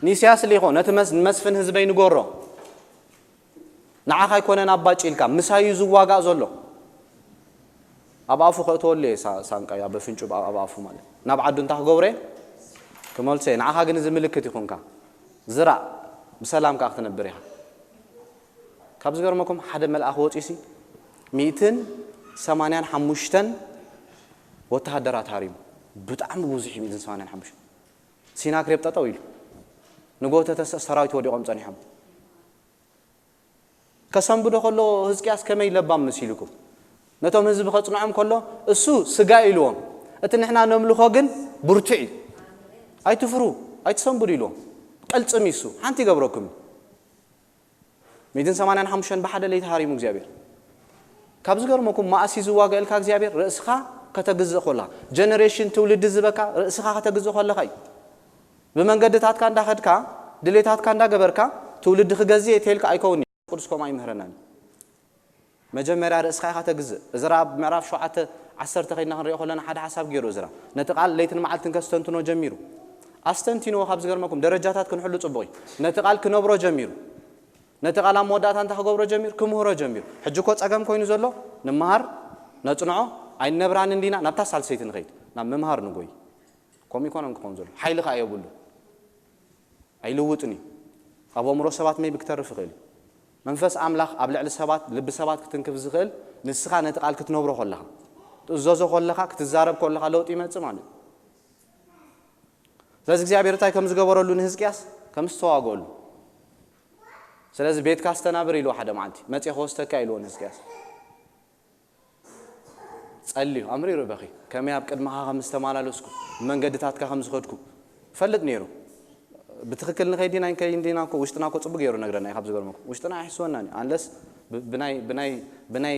ንኢሳያስ ልኢኾ። ነቲ መስ- ንመስፍን ህዝበይ ንገሮ። ንዓኻ ኣይኮነን ኣባጭ ኢልካ፣ ምሳይ እዩ ዝዋጋእ ዘሎ። ኣብ ኣፉ ከእተወሉ እየ ሳ- ሳንቃይ ኣብ ፍንጩ ኣብ ኣፉ ማለት። ናብ ዓዱ እንታይ ክገብሮ እየ? ክመልሶ እየ። ንዓኻ ግን እዚ ምልክት ይኹንካ። ዝራእ፣ ብሰላም ከኣ ክትነብር ኢኻ። ካብ ዝገርመኩም ሓደ መልኣኽ ወፂኡሲ ሚእትን ሰማንያን ሓሙሽተን ወተሃደራት ሃሪሙ። ብጣዕሚ ብዙሕ እዩ፣ ሚእትን ሰማንያን ሓሙሽተን። ሲናክሬብ ጠጠው ኢሉ። ንጎተተ ሰራዊት ወዲቖም ጸኒሖም። ከሰንብዶ ከሎ ህዝቅያስ ከመይ ለባም መሲልኩም? ነቶም ህዝቢ ከጽንዖም ከሎ እሱ ስጋ ኢልዎም፣ እቲ ንሕና ነምልኾ ግን ብርቱዕ እዩ። ኣይትፍሩ፣ ኣይትሰንብዱ ኢልዎም። ቅልጽም እዩ እሱ፣ ሓንቲ ይገብረኩም እዩ። ሚእትን ሰማንያን ሓሙሽተን ብሓደ ለይቲ ሃሪሙ እግዚኣብሔር። ካብ ዝገርመኩም መኣሲ ዝዋገእልካ እግዚኣብሔር ርእስኻ ከተግዝእ ከለኻ፣ ጀነሬሽን ትውልዲ ዝበካ ርእስኻ ከተግዝእ ከለኻ እዩ። ብመንገድታትካ እንዳኸድካ ድሌታትካ እንዳገበርካ ትውልዲ ክገዝእ እየ ተልካ ኣይከውን እዩ። ቅዱስ ኮማ ይምህረናን። መጀመርያ ርእስኻ ኢኻ ተግዝእ። እዝራ ኣብ ምዕራፍ ሸውዓተ ዓሰርተ ከይድና ክንሪኦ ከለና ሓደ ሓሳብ ገይሩ እዝራ። ነቲ ቃል ለይትን መዓልትን ከስተንትኖ ጀሚሩ። ኣስተንቲንዎ ካብ ዝገርመኩም ደረጃታት ክንሕሉ ጽቡቕ እዩ። ነቲ ቃል ክነብሮ ጀሚሩ። ነቲ ቃል ኣብ መወዳእታ እንታይ ክገብሮ ጀሚሩ? ክምህሮ ጀሚሩ። ሕጂ እኮ ጸገም ኮይኑ ዘሎ ንምሃር፣ ነጽንዖ፣ ኣይንነብራን እንዲና ናብታ ሳልሰይቲ ንኸይድ። ናብ ምምሃር ንጎይ። ከምኡ ይኮነን ክኸውን ዘሎ። ሓይሊ ከኣ የብሉ። ኣይልውጥን እዩ። ኣብ ኣእምሮ ሰባት ሜቢ ክተርፍ ይኽእል እዩ። መንፈስ ኣምላኽ ኣብ ልዕሊ ሰባት፣ ልቢ ሰባት ክትንክፍ ዝኽእል ንስኻ ነቲ ቃል ክትነብሮ ከለኻ፣ ትእዘዞ ከለኻ፣ ክትዛረብ ከለኻ ለውጢ ይመጽእ ማለት እዩ። ስለዚ እግዚኣብሔር እንታይ ከም ዝገበረሉ ንህዝቅያስ ከም ዝተዋገሉ። ስለዚ ቤትካ ኣስተናብር ኢልዎ ሓደ መዓልቲ፣ መጽየ ክወስደካ ኢልዎ ንህዝቅያስ። ጸልዩ ኣምሪሩ በኺ። ከመይ ኣብ ቅድመኻ ከም ዝተመላለስኩ፣ ብመንገድታትካ ከም ዝኸድኩ ይፈልጥ ነይሩ። ብትኽክል ንኸይድ ዲና ኣይንከይድን ዲና እኮ ውሽጥና እኮ ጽቡቕ ገይሩ ነግረና እዩ። ካብ ዝገርመኩም ውሽጥና ኣይሕስወናን እዩ። ኣንለስ ብ- ብናይ ብናይ ብናይ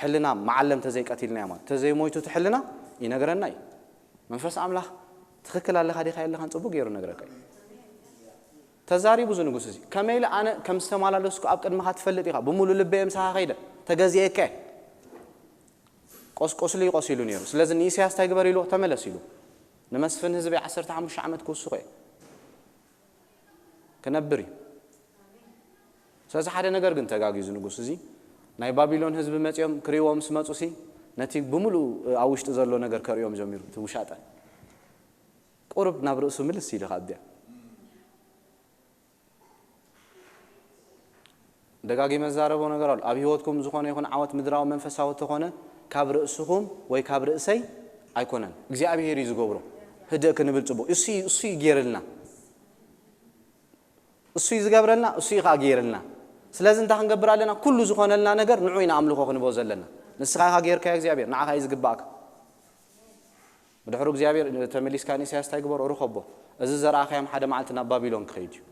ሕልና መዓለም ተዘይቀቲልናዮ ማለት ተዘይሞይቱ እቲ ሕልና ይነግረና እዩ። መንፈስ ኣምላኽ ትኽክል ኣለኻ ዲኻ የለኻን ጽቡቕ ገይሩ ነግረካ እዩ። ተዛሪቡ እዚ ንጉስ እዚ ከመይ ኢለ ኣነ ከም ዝተመላለስኩ ኣብ ቅድመኻ ትፈልጥ ኢኻ። ብምሉእ ልበየ ምሳኻ ከይደ ተገዚኤካ እየ። ቆስ- ቁስሊ እዩ ቆሲሉ ነይሩ። ስለዚ ንኢሳያስ እንታይ ግበር ኢልዎ? ተመለስ ኢሉ። ንመስፍን ህዝበይ ዓሰርተ ሓሙሽተ ዓመት ክውስኾ እየ። ክነብር እዩ። ስለዚ ሓደ ነገር ግን ተጋግዩ እዚ ንጉስ እዚ ናይ ባቢሎን ህዝቢ መጺኦም ክርእይዎ ምስ መጹሲ ነቲ ብምሉእ ኣብ ውሽጢ ዘሎ ነገር ከርእዮም ጀሚሩ። እቲ ውሻጠ ቁሩብ ናብ ርእሱ ምልስ ኢሉ ካብ ድያ ደጋጊመ ዝዛረቦ ነገር ኣሎ። ኣብ ህይወትኩም ዝኾነ ይኹን ዓወት ምድራዊ መንፈሳዊ ተኾነ ካብ ርእስኹም ወይ ካብ ርእሰይ ኣይኮነን። እግዚኣብሔር እዩ ዝገብሮ። ህድእ ክንብል ጽቡቕ። እሱ እዩ- እሱ እዩ ገይርልና። እሱ እዩ ዝገብረልና፣ እሱ እዩ ከዓ ገይርልና። ስለዚ እንታይ ክንገብር ኣለና? ኩሉ ዝኾነልና ነገር ንዑ ኢና ኣምልኾ ክንቦ ዘለና። ንስኻ ኢኻ ገይርካዮ እግዚኣብሔር፣ ንዓኻ እዩ ዝግባእካ። ብድሕሩ እግዚኣብሔር ተመሊስካ ንኢሳያስ እንታይ ግበሮ? ርኸቦ። እዚ ዘርኣኻዮም ሓደ መዓልቲ ናብ ባቢሎን ክኸይድ እዩ።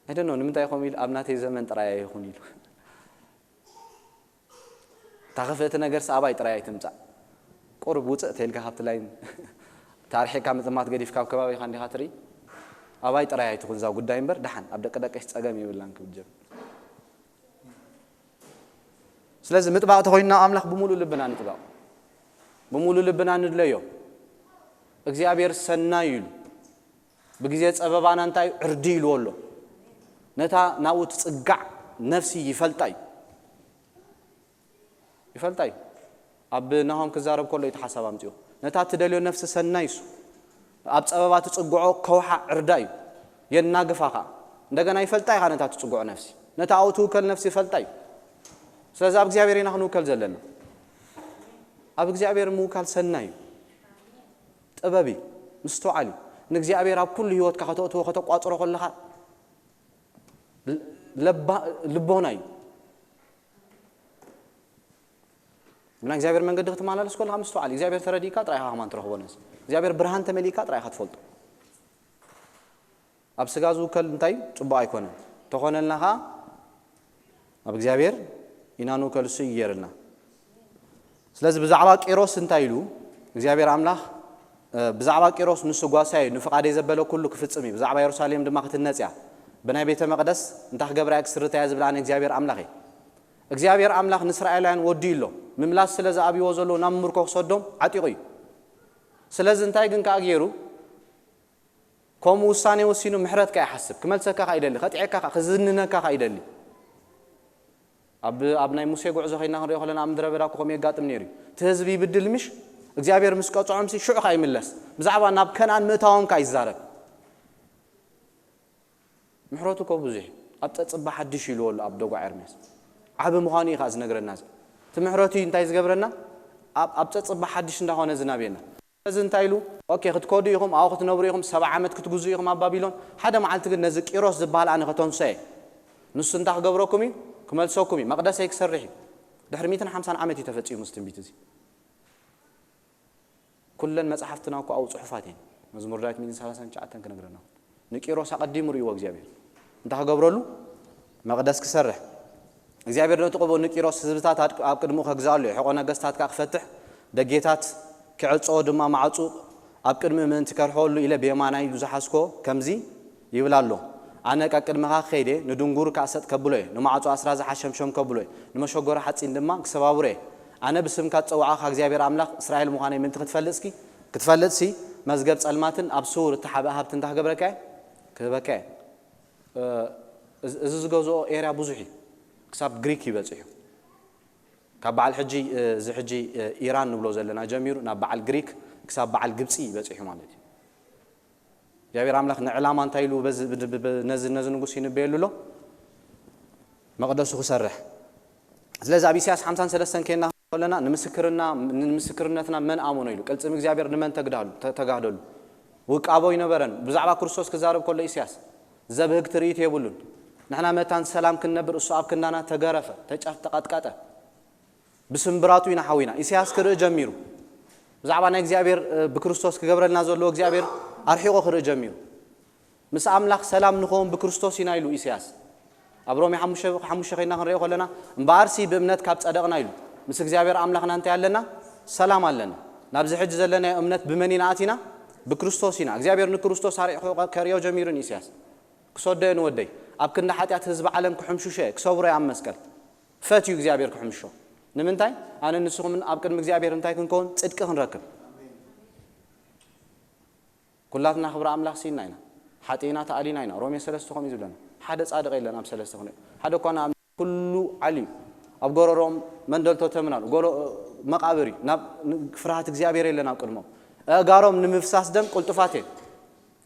ኣይደኖ ንምንታይ ከምኡ ኢሉ ኣብ ናተይ ዘመን ጥራይ ኣይኹን ኢሉ። እታ ክፍእቲ ነገር ሰኣባይ ጥራይ ኣይትምጻእ። ቁሩብ ውጽእ ተይልካ ካብቲ ላይን ታርሒካ ምጥማት ገዲፍካ ኣብ ከባቢኻ እንዲኻ ትርኢ። ኣባይ ጥራይ ኣይትኹን እዛ ጉዳይ እምበር ደሓን ኣብ ደቂ ደቀሽ ጸገም የብላን ክብል ጀምር። ስለዚ ምጥባቕ ተኾይንና ኣምላኽ ብምሉእ ልብና ንጥባቕ፣ ብምሉእ ልብና ንድለዮ። እግዚኣብሔር ሰናይ ኢሉ ብግዜ ጸበባና እንታይ ዕርዲ ኢልዎ ኣሎ። ነታ ናብኡ ትጽጋዕ ነፍሲ ይፈልጣ እዩ፣ ይፈልጣ እዩ። ኣብ ናሆም ክዛረብ ከሎ እቲ ሓሳብ ኣምጺኡ፣ ነታ ትደልዮ ነፍሲ ሰናይ እሱ፣ ኣብ ጸበባ ትጽግዖ ከውሓ ዕርዳ እዩ፣ የናግፋ ኸኣ። እንደገና ይፈልጣ ኢኻ ነታ ትጽግዖ ነፍሲ፣ ነታ ኣብኡ ትውከል ነፍሲ ይፈልጣ እዩ። ስለዚ ኣብ እግዚኣብሔር ኢና ክንውከል ዘለና። ኣብ እግዚኣብሔር ምውካል ሰናይ እዩ፣ ጥበብ እዩ፣ ምስትውዓል እዩ። ንእግዚኣብሔር ኣብ ኩሉ ህይወትካ ከተእትዎ ከተቋጽሮ ከለኻ ለባ ልቦና እዩ። ብናይ እግዚኣብሔር መንገዲ ክትመላለስ ከለኻ ምስትውዓል እዩ። እግዚኣብሔር ተረዲእካ ጥራይ ኢኻ ከማን ትረኽቦ ነዚ እግዚኣብሔር ብርሃን ተመሊእካ ጥራይ ኢኻ ትፈልጦ። ኣብ ስጋ ዝውከል እንታይ እዩ? ጽቡቕ ኣይኮነን። ተኾነልና ኸዓ ኣብ እግዚኣብሔር ኢና ንውከል፣ እሱ እዩ ገይርልና። ስለዚ ብዛዕባ ቂሮስ እንታይ ኢሉ እግዚኣብሔር ኣምላኽ? እ፣ ብዛዕባ ቂሮስ ንሱ ጓሳይ እዩ፣ ንፍቓደይ ዘበለ ኩሉ ክፍጽም እዩ፣ ብዛዕባ የሩሳሌም ድማ ክትነጽ እያ፣ ብናይ ቤተ መቕደስ እንታይ ክገብራ እየ? ክስርታ እየ ዝብል ኣነ እግዚኣብሔር ኣምላኽ እየ። እግዚኣብሔር ኣምላኽ ንእስራኤላውያን ወዲኡ ኣሎ። ምምላስ ስለ ዝኣብይዎ ዘለዉ ናብ ምርኮ ክሰዶም ዓጢቑ እዩ። ስለዚ እንታይ ግን ከኣ ገይሩ? ከምኡ ውሳኔ ወሲኑ ምሕረት ከኣ ይሓስብ። ክመልሰካ ከኣ ይደሊ፣ ከጥዕካ ከኣ፣ ክዝንነካ ከኣ ይደሊ። ኣብ፣ ኣብ ናይ ሙሴ ጉዕዞ ኸይድና ክንሪኦ ከለና ኣብ ምድረ በዳ እኮ ከምኡ የጋጥም ነይሩ እዩ። እቲ ህዝቢ ይብድል ምሽ? እግዚኣብሔር ምስ ቀጽዖምሲ ሽዑ ከኣ ይምለስ። ብዛዕባ ናብ ከነኣን ምእታዎም ከኣ ይዛረብ። ምሕረቱ እኮ ብዙሕ እዩ። ኣብ ጸጽባ ሓድሽ ኢልዎ ኣሎ ኣብ ደጓ ኤርምያስ። ዓቢ ምዃኑ እዩ ከኣ ዝነግረና እዚ። እቲ ምሕረቱ እዩ እንታይ ዝገብረና? ኣብ፣ ኣብ ጸጽባ ሓድሽ እንዳኾነ ዝናብየና። እዚ እንታይ ኢሉ? ኦኬ፣ ክትከዱ ኢኹም፣ ኣብኡ ክትነብሩ ኢኹም፣ ሰብዓ ዓመት ክትግዙ ኢኹም ኣብ ባቢሎን። ሓደ መዓልቲ ግን ነዚ ቂሮስ ዝበሃል ኣነ ከተንሶ እየ። ንሱ እንታይ ክገብረኩም እዩ? ክመልሰኩም እዩ። መቕደሰይ ክሰርሕ እዩ። ድሕሪ ሚእትን ሓምሳን ዓመት እዩ ተፈጺሙ እዚ ትንቢት እዚ። ኩለን መጽሓፍትና እኮ ኣብኡ ጽሑፋት እየን። መዝሙር ዳዊት ሚእትን ሰላሳን ትሽዓተን ክነግረና። ንቂሮስ ኣቐዲሙ ርእይዎ እግዚኣብሔር። እንታይ ክገብረሉ? መቕደስ ክሰርሕ። እግዚኣብሔር ነቲ ቅቡእ ንቂሮስ ህዝብታት ኣድ-፣ ኣብ ቅድሚኡ ከግዝኣሉ እዩ። ሕቖ ነገስታት ከኣ ክፈትሕ፣ ደጌታት ክዕጸዎ ድማ ማዕጹ ኣብ ቅድሚኡ ምእንቲ ከርሕወሉ ኢለ ብየማናይ ኢሉ ዝሓዝኮ ከምዚ ይብል ኣሎ። ኣነ ቀቅድመኻ ክኸይድ እየ፣ ንድንጉር ከኣ ሰጥ ከብሎ እየ፣ ንማዕጾ ኣስራዚ ሓሸምሸም ከብሎ እየ፣ ንመሸጎሪ ሓጺን ድማ ክሰባብሮ እየ። ኣነ ብስምካ ዝጸዋዕኻ እግዚኣብሔር ኣምላኽ እስራኤል ምዃነይ ምእንቲ ክትፈልጥሲ፣ ክትፈልጥሲ፣ መዝገብ ጸልማትን ኣብ ስውር እተሓብአ ሃብቲ እንታይ ክገብረካ እየ? ክህበካ እየ። እ፣ እዚ፣ እዚ ዝገዝኦ ኤርያ ብዙሕ እዩ። ክሳብ ግሪክ እዩ በጺሑ። ካብ በዓል ሕጂ፣ እ፣ እዚ ሕጂ፣ እ፣ ኢራን ንብሎ ዘለና ጀሚሩ ናብ በዓል ግሪክ ክሳብ በዓል ግብጺ እዩ በጺሑ ማለት እዩ። እግዚኣብሔር ኣምላኽ ንዕላማ እንታይ ኢሉ በዚ፣ ብ-፣ ብ-፣ ብ-፣ ነዚ፣ ነዚ ንጉስ ይንበየሉ ኣሎ? መቕደሱ ክሰርሕ። ስለዚ ኣብ ኢሳያስ ሓምሳን ሰለስተን ኬና ከለና ንምስክርና፣ ንምስክርነትና መን ኣመኖ ኢሉ፣ ቅልጽም እግዚኣብሔር ንመን ተግዳሉ-፣ ተ-፣ ተጋህደሉ? ውቃቦ ኣይነበረን። ብዛዕባ ክርስቶስ ክዛረብ ከሎ ኢሳያስ፣ ዘብህግ ትርኢት የብሉን። ንሕና መታን ሰላም ክንነብር እሱ ኣብ ክንዳና ተገረፈ፣ ተጨፍ-፣ ተቐጥቀጠ። ብስምብራቱ ኢና ሓዊና። ኢሳያስ ክርኢ ጀሚሩ። ብዛዕባ ናይ እግዚኣብሔር፣ እ፣ ብክርስቶስ ክገብረልና ዘለዎ እግዚኣብሔር ኣርሒቑ ክርኢ ጀሚሩ። ምስ ኣምላኽ ሰላም ንኸውን ብክርስቶስ ኢና ኢሉ ኢሳያስ። ኣብ ሮሜ ሓሙሽተ፣ ሓሙሽተ ኸይና ክንሪኦ ከለና፣ እምበኣርሲ ብእምነት ካብ ጸደቕና ኢሉ፣ ምስ እግዚኣብሔር ኣምላኽና እንታይ ኣለና? ሰላም ኣለና። ናብዚ ሕጂ ዘለናዮ እምነት ብመን ኢና ኣቲና? ብክርስቶስ ኢና። እግዚኣብሔር ንክርስቶስ ኣርሒቑ ከርእዮ ጀሚሩ ንኢሳያስ። ክሰዶ እየ ንወደይ። ኣብ ክንዲ ሓጢኣት ህዝቢ ዓለም ክሕምሽሾ እየ፣ ክሰብሮ እየ ኣብ መስቀል። ፈትዩ እግዚኣብሔር ክሕምሾ። ንምንታይ? ኣነ ንስኹምን ኣብ ቅድሚ እግዚኣብሔር እንታይ ክንከውን? ጽድቂ ክንረክብ። ኩላትና ክብሪ ኣምላኽ ሲና ኢና። ሓጢእና ተኣሊና ኢና። ሮሜ ሰለስተ ከምኡ እዩ ዝብለና። ሓደ ጻድቕ የለን ኣብ ሰለስተ ክንሪኦ። ሓደ እኳ ንኣምላኽ ኩሉ ዓልዩ። ኣብ ጎረሮም መንደልቶ ተምናሉ። ጎሎ-፣ መቓብር እዩ። ናብ ፍርሃት እግዚኣብሔር የለን ኣብ ቅድሞም። ኣእጋሮም ንምፍሳስ ደም ቅልጡፋት እየን።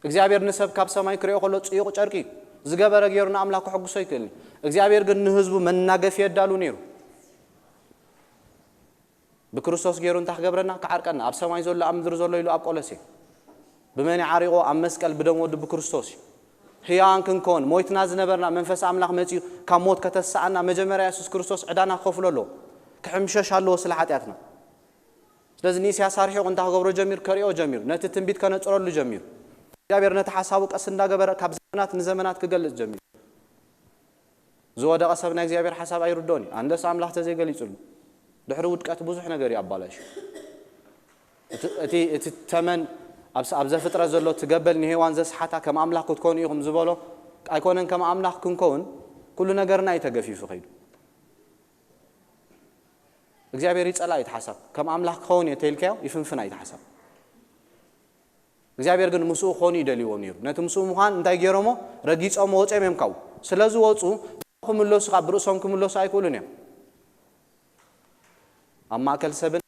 እግዚኣብሔር ንሰብ ካብ ሰማይ ክሪኦ ከሎ ጽዩቕ ጨርቂ እዩ። ዝገበረ ገይሩ ንኣምላኽ ከሐጉሶ ይክእልኒ። እግዚኣብሔር ግን ንህዝቡ መናገፊ የዳሉ ነይሩ። ብክርስቶስ ገይሩ እንታይ ክገብረና? ክዓርቀና። ኣብ ሰማይ ዘሎ ኣብ ምድሪ ዘሎ ኢሉ ኣብ ቆሎሴ። ብመን እዩ ዓሪቑ? ኣብ መስቀል ብደም ወዱ ብክርስቶስ እዩ። ህያዋን ክንከውን፣ ሞይትና ዝነበርና መንፈስ ኣምላኽ መጺኡ ካብ ሞት ከተስኣና መጀመርያ የሱስ ክርስቶስ ዕዳና ክኸፍሎ ኣለዎ። ክሕምሸሽ ኣለዎ ስለ ሓጢኣትና። ስለዚ ንኢሳያስ ኣርሒቑ እንታይ ክገብሮ ጀሚሩ? ከርእዮ ጀሚሩ። ነቲ ትንቢት ከነጽረሉ ጀሚሩ። እግዚኣብሔር ነቲ ሓሳቡ ቀስ እንዳገበረ ካብ ዘመናት ንዘመናት ክገልጽ ጀሚሩ። ዝወደቐ ሰብ ናይ እግዚኣብሔር ሓሳብ ኣይርድኦን እዩ። ኣንደስ ኣምላኽ ተዘይገሊጹሉ። ድሕሪ ውድቀት ብዙሕ ነገር እዩ ኣባላሹ። እቲ፣ እቲ፣ እቲ ተመን ኣብ፣ ኣብ ዘፍጥረት ዘሎ እቲ ገበል ንሄዋን ዘስሓታ ከም ኣምላኽ ክትኮኑ ኢኹም ዝበሎ ኣይኮነን። ከም ኣምላኽ ክንከውን ኩሉ ነገርና እዩ ተገፊፉ ከይዱ። እግዚኣብሔር ይጸላ እዩ እቲ ሓሳብ። ከም ኣምላኽ ክኸውን እየ እንተኢልካዮ ይፍንፍን እዩ እቲ ሓሳብ። እግዚኣብሔር ግን ምስኡ ክኾኑ ይደልይዎም ነይሩ። ነቲ ምስኡ ምዃን እንታይ ገይሮሞ? ረጊጾሞ ወጺኦም እዮም ካብኡ። ስለ ዝወጹ ክምለሱ፣ ካብ ርእሶም ክምለሱ ኣይክእሉን እዮም። ኣብ ማእከል ሰብን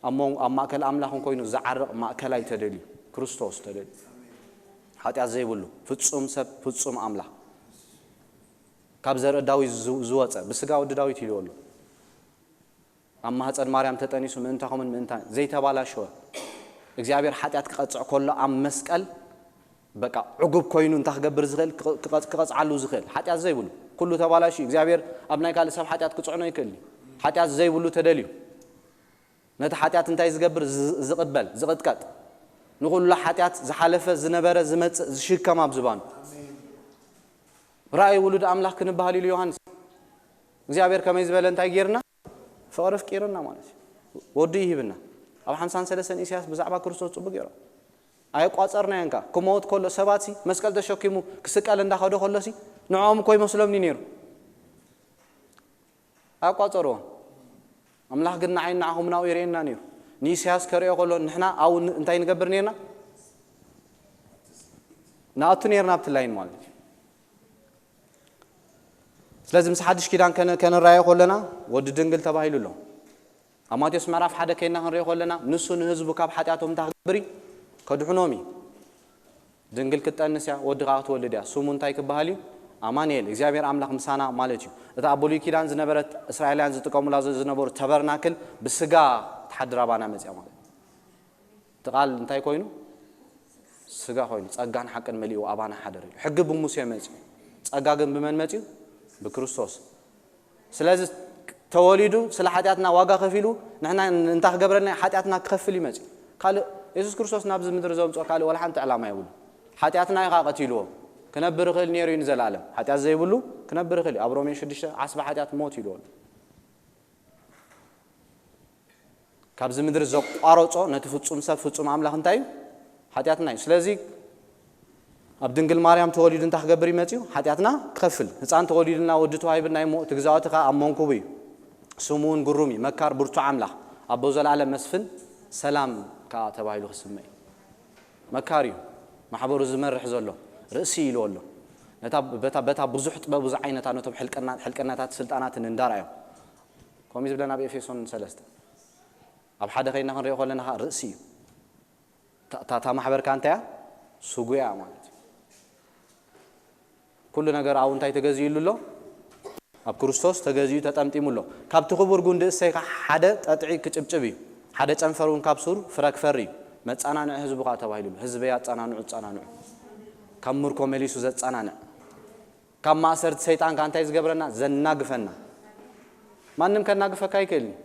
ኣብ ሞን-፣ ኣብ ማእከል ኣምላኽን ኮይኑ ዝዓርቕ ማእከላይ ተደልዩ፣ ክርስቶስ ተደልዩ። ሓጢኣት ዘይብሉ፣ ፍጹም ሰብ፣ ፍጹም ኣምላኽ። ካብ ዘርኢ ዳዊት ዝ-፣ ዝወጸ፣ ብስጋ ወዲ ዳዊት ኢልዎ ኣሎ። ኣብ ማህጸን ማርያም ተጠኒሱ ምእንታኹምን ምእንታ ዘይተባላሸወ እግዚኣብሔር ሓጢኣት ክቐጽዕ ከሎ ኣብ መስቀል በቃ ዕጉብ ኮይኑ እንታይ ክገብር ዝኽእል? ክቐ-፣ ክቐጽ-፣ ክቐጽዓሉ ዝኽእል። ሓጢኣት ዘይብሉ። ኩሉ ተባላሽዩ። እግዚኣብሔር ኣብ ናይ ካልእ ሰብ ሓጢኣት ክጽዕኖ ይክእል እዩ። ሓጢኣት ዘይብሉ ተደልዩ። ነቲ ሓጢኣት እንታይ ዝገብር? ዝ-፣ ዝቕበል፣ ዝቕጥቀጥ። ንኹሉ ሓጢኣት ዝሓለፈ፣ ዝነበረ፣ ዝመጽእ፣ ዝሽከም ኣብ ዝባኑ። ራእይ ውሉድ ኣምላኽ ክንበሃል ኢሉ ዮሃንስ። እግዚኣብሔር ከመይ ዝበለ እንታይ ጌርና? ፍቕሪ ኣፍቂሩና ማለት እዩ። ወዱ ይሂብና። ኣብ ሓምሳን ሰለስተን ኢሳያስ ብዛዕባ ክርስቶስ ጽቡቕ ገይሮም። ኣየቋጸርናዮን ከኣ። ክመውት ከሎ ሰባት ሲ መስቀል ተሸኪሙ ክስቀል እንዳኸደ ከሎ ሲ ንዕኦም እኮ ይመስሎም እዩ ነይሩ። ኣየቋጸርዎን። ኣምላኽ ግን ንዓይ ንዓኹም ናብኡ ይርእየና ነይሩ። ንኢሳያስ ከርእዮ ከሎ ንሕና ኣብኡ ን-፣ እንታይ ንገብር ነይርና? ንኣቱ ነይርና ኣብቲ ላይን ማለት እዩ። ስለዚ ምስ ሓድሽ ኪዳን ከነ-፣ ከነራዮ ከለና ወዲ ድንግል ተባሂሉ ኣሎ። ኣብ ማቴዎስ ምዕራፍ ሓደ ከይና ክንሪኦ ከለና ንሱ ንህዝቡ ካብ ሓጢኣቶም እንታይ ክገብር እዩ? ከድሕኖም እዩ። ድንግል ክትጠንስ እያ፣ ወዲ ከኣ ክትወልድ እያ። ስሙ እንታይ ክበሃል እዩ? ኣማኑኤል፣ እግዚኣብሔር ኣምላኽ ምሳና ማለት እዩ። እታ ኣብ ብሉይ ኪዳን ዝነበረት እስራኤላውያን ዝጥቀሙላ ዝ-፣ ዝነበሩ ተበርናክል ብስጋ ትሓድር ኣባና መጽያ ማለት እዩ። እቲ ቃል እንታይ ኮይኑ? ስጋ ኮይኑ፣ ጸጋን ሓቅን መሊኡ ኣባና ሓደረ ኢሉ። ሕጊ ብሙሴ መጽዩ፣ ጸጋ ግን ብመን መጽዩ? ብክርስቶስ። ስለዚ ተወሊዱ ስለ ሓጢኣትና ዋጋ ከፊሉ፣ ንሕና እንታይ ክገብረልና? ሓጢኣትና ክኸፍል እዩ መጽዩ። ካልእ፣ የሱስ ክርስቶስ ናብዚ ምድሪ ዘምጽኦ ካልእ ወላ ሓንቲ ዕላማ የብሉ። ሓጢኣትና እዩ ከኣ ቀቲልዎ። ክነብር ይኽእል ነይሩ እዩ ንዘለኣለም። ሓጢኣት ዘይብሉ ክነብር ይኽእል እዩ። ኣብ ሮሜ ሽዱሽተ ዓስቢ ሓጢኣት ሞት ኢልዎ ኣሎ። ካብዚ ምድሪ ዘቋረጾ ነቲ ፍጹም ሰብ ፍጹም ኣምላኽ እንታይ እዩ? ሓጢኣትና እዩ። ስለዚ ኣብ ድንግል ማርያም ተወሊዱ እንታይ ክገብር እዩ መጺኡ? ሓጢኣትና ክኸፍል። ህጻን ተወሊዱልና፣ ወዲ ተዋሂብና እዩ እሞ፣ እቲ ግዛኦቲ ከኣ ኣብ መንኩቡ እዩ። ስሙ እውን ግሩም እዩ፣ መካር፣ ብርቱዕ ኣምላኽ፣ ኣቦ ዘለኣለም፣ መስፍን ሰላም ከኣ ተባሂሉ ክስመ እዩ። መካር እዩ፣ ማሕበሩ ዝመርሕ ዘሎ፣ ርእሲ ኢልዎ ኣሎ። ነታ፣ በታ፣ በታ ብዙሕ ጥበቡ ዝዓይነታ ነቶም ሕልቅና-፣ ሕልቅናታት ስልጣናትን እንዳርኣዮም። ከምኡ እዩ ዝብለና ኣብ ኤፌሶን ሰለስተ። ኣብ ሓደ ከይና ክንሪኦ ከለና ኸዓ ርእሲ እዩ። እታ፣ እታ፣ እታ ማሕበር ከኣ እንታይ እያ? ስጉያ ማለት እዩ። ኩሉ ነገር ኣብኡ እንታይ ተገዚኡሉ ኣሎ? ኣብ ክርስቶስ ተገዚኡ ተጠምጢሙ ኣሎ። ካብቲ ክቡር ጉንዲ እሰይ ኸዓ ሓደ ጠጥዒ ክጭብጭብ እዩ። ሓደ ጨንፈር እውን ካብ ሱር ፍረ ክፈሪ እዩ። መጸናንዒ ህዝቡ ኸዓ ተባሂሉ ኣሎ። ህዝበይ ኣጸናንዑ፣ ኣጸናንዑ። ካብ ምርኮ መሊሱ ዘጸናንዕ። ካብ ማእሰርቲ ሰይጣን ከኣ እንታይ ዝገብረና? ዘናግፈና። ማንም ከናግፈካ ኣይክእልን እዩ።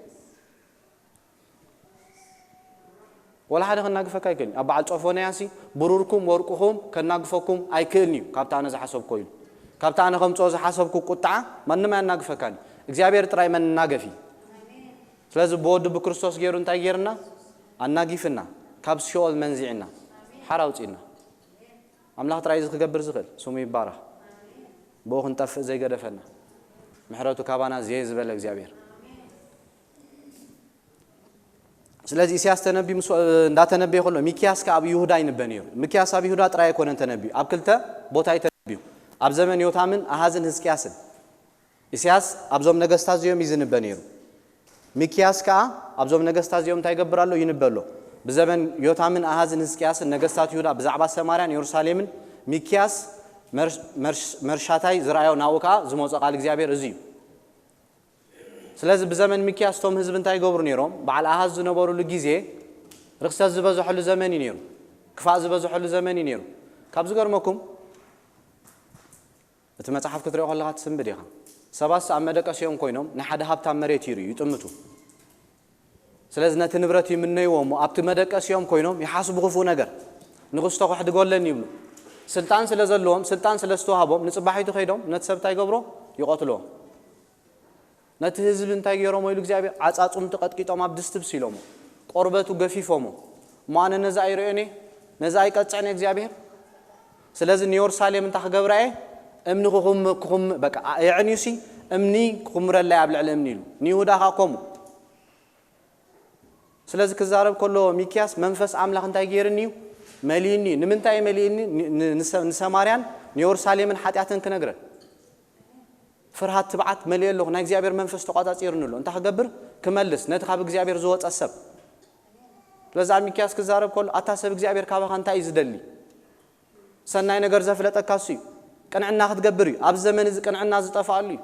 ወላ ሓደ ከናግፈካ ኣይክእልን እዩ። ኣብ በዓል ጾፎንያሲ ብሩርኩም ወርቅኹም ከናግፈኩም ኣይክእልን እዩ። ካብቲ ኣነ ዝሓሰብኮ ኢሉ። ካብቲ ኣነ ከምጽኦ ዝሓሰብኩ ቁጥዓ ማንም ኣየናግፈካን እዩ። እግዚኣብሔር ጥራይ መናገፊ እዩ። ስለዚ ብወዱ ብክርስቶስ ገይሩ እንታይ ገይርና? ኣናጊፍና። ካብ ሲኦል መንዚዕና። ሓራ ኣውጺእና። ኣምላኽ ጥራይ እዚ ክገብር ዝኽእል ስሙ ይባረኽ። ብኡ ክንጠፍእ ዘይገደፈና። ምሕረቱ ካባና ዝየ ዝበለ እግዚኣብሔር። ስለዚ ኢሳያስ ተነቢ ምስ፣ እንዳተነበየ ከሎ ሚክያስ ከኣ ኣብ ይሁዳ ይንበ ነይሩ። ሚክያስ ኣብ ይሁዳ ጥራይ ኣይኮነን ተነቢዩ፣ ኣብ ክልተ ቦታ እዩ ተነቢዩ። ኣብ ዘመን ዮታምን ኣሃዝን ህዝቅያስን። ኢሳያስ ኣብዞም ነገስታት እዚኦም እዩ ዝንበ ነይሩ። ሚክያስ ከኣ ኣብዞም ነገስታት እዚኦም እንታይ ይገብር ኣሎ? ይንበ ኣሎ። ብዘመን ዮታምን ኣሃዝን ህዝቅያስን ነገስታት ይሁዳ ብዛዕባ ሰማርያን የሩሳሌምን ሚክያስ መርሽ-፣ መርሽ-፣ መርሻታይ ዝረኣዮ ናብኡ ከኣ ዝመጾ ቃል እግዚኣብሔር እዚ እዩ። ስለዚ ብዘመን ሚክያስ እቶም ህዝቢ እንታይ ይገብሩ ነይሮም? በዓል ኣሃዝ ዝነበሩሉ ግዜ ርኽሰት ዝበዝሐሉ ዘመን እዩ ነይሩ። ክፋእ ዝበዝሐሉ ዘመን እዩ ነይሩ። ካብ ዝገርመኩም እቲ መጽሓፍ ክትሪኦ ከለኻ ትስንብድ ኢኻ። ሰባትስ ኣብ መደቀሲኦም ኮይኖም ንሓደ ሃብታም መሬት ይርእዩ፣ ይጥምቱ። ስለዚ ነቲ ንብረት ይምነይዎ እሞ ኣብቲ መደቀሲኦም ኮይኖም ይሓስቡ ክፉእ ነገር። ንኽስቶ ከሕድጎ ኣለኒ ይብሉ። ስልጣን ስለ ዘለዎም፣ ስልጣን ስለ ዝተዋህቦም ንጽባሒቱ ከይዶም ነቲ ሰብ እንታይ ይገብሮ? ይቐትልዎ። ነቲ ህዝቢ እንታይ ገይሮሞ ኢሉ እግዚኣብሔር? ዓጻጽምቱ ቀጥቂጦም ኣብ ድስቲ ብሲሎሞ። ቆርበቱ ገፊፎሞ። እሞ ኣነ ነዚ ኣይርእዮን እየ፣ ነዚ ኣይቀጽዕን እየ እግዚኣብሔር። ስለዚ ንየሩሳሌም እንታይ ክገብራ እየ? እምኒ ክኹም-፣ ክኹም-፣ በቃ፣ የዕንዩሲ እምኒ ክኹምረላ እየ ኣብ ልዕሊ እምኒ ኢሉ። ንይሁዳ ኸኣ ከምኡ። ስለዚ ክዛረብ ከሎ ሚክያስ መንፈስ ኣምላኽ እንታይ ገይርኒ እዩ? መሊእኒ እዩ። ንምንታይ እዩ መሊእኒ? ን- ን- ንሰ- ንሰማርያን ንየሩሳሌምን ሓጢኣተን ክነግረን። ፍርሃት ትብዓት መሊኦ ኣለኹ። ናይ እግዚኣብሔር መንፈስ ተቋጻጺርኒ ኣሎ። እንታይ ክገብር? ክመልስ ነቲ ካብ እግዚኣብሔር ዝወጸ ሰብ። ስለዚ ኣብ ሚክያስ ክዛረብ ከሎ ኣታ ሰብ እግዚኣብሔር ካባኻ እንታይ እዩ ዝደሊ? ሰናይ ነገር ዘፍለጠካ እሱ እዩ። ቅንዕና ክትገብር እዩ። ኣብዚ ዘመን እዚ ቅንዕና ዝጠፍኣሉ እዩ።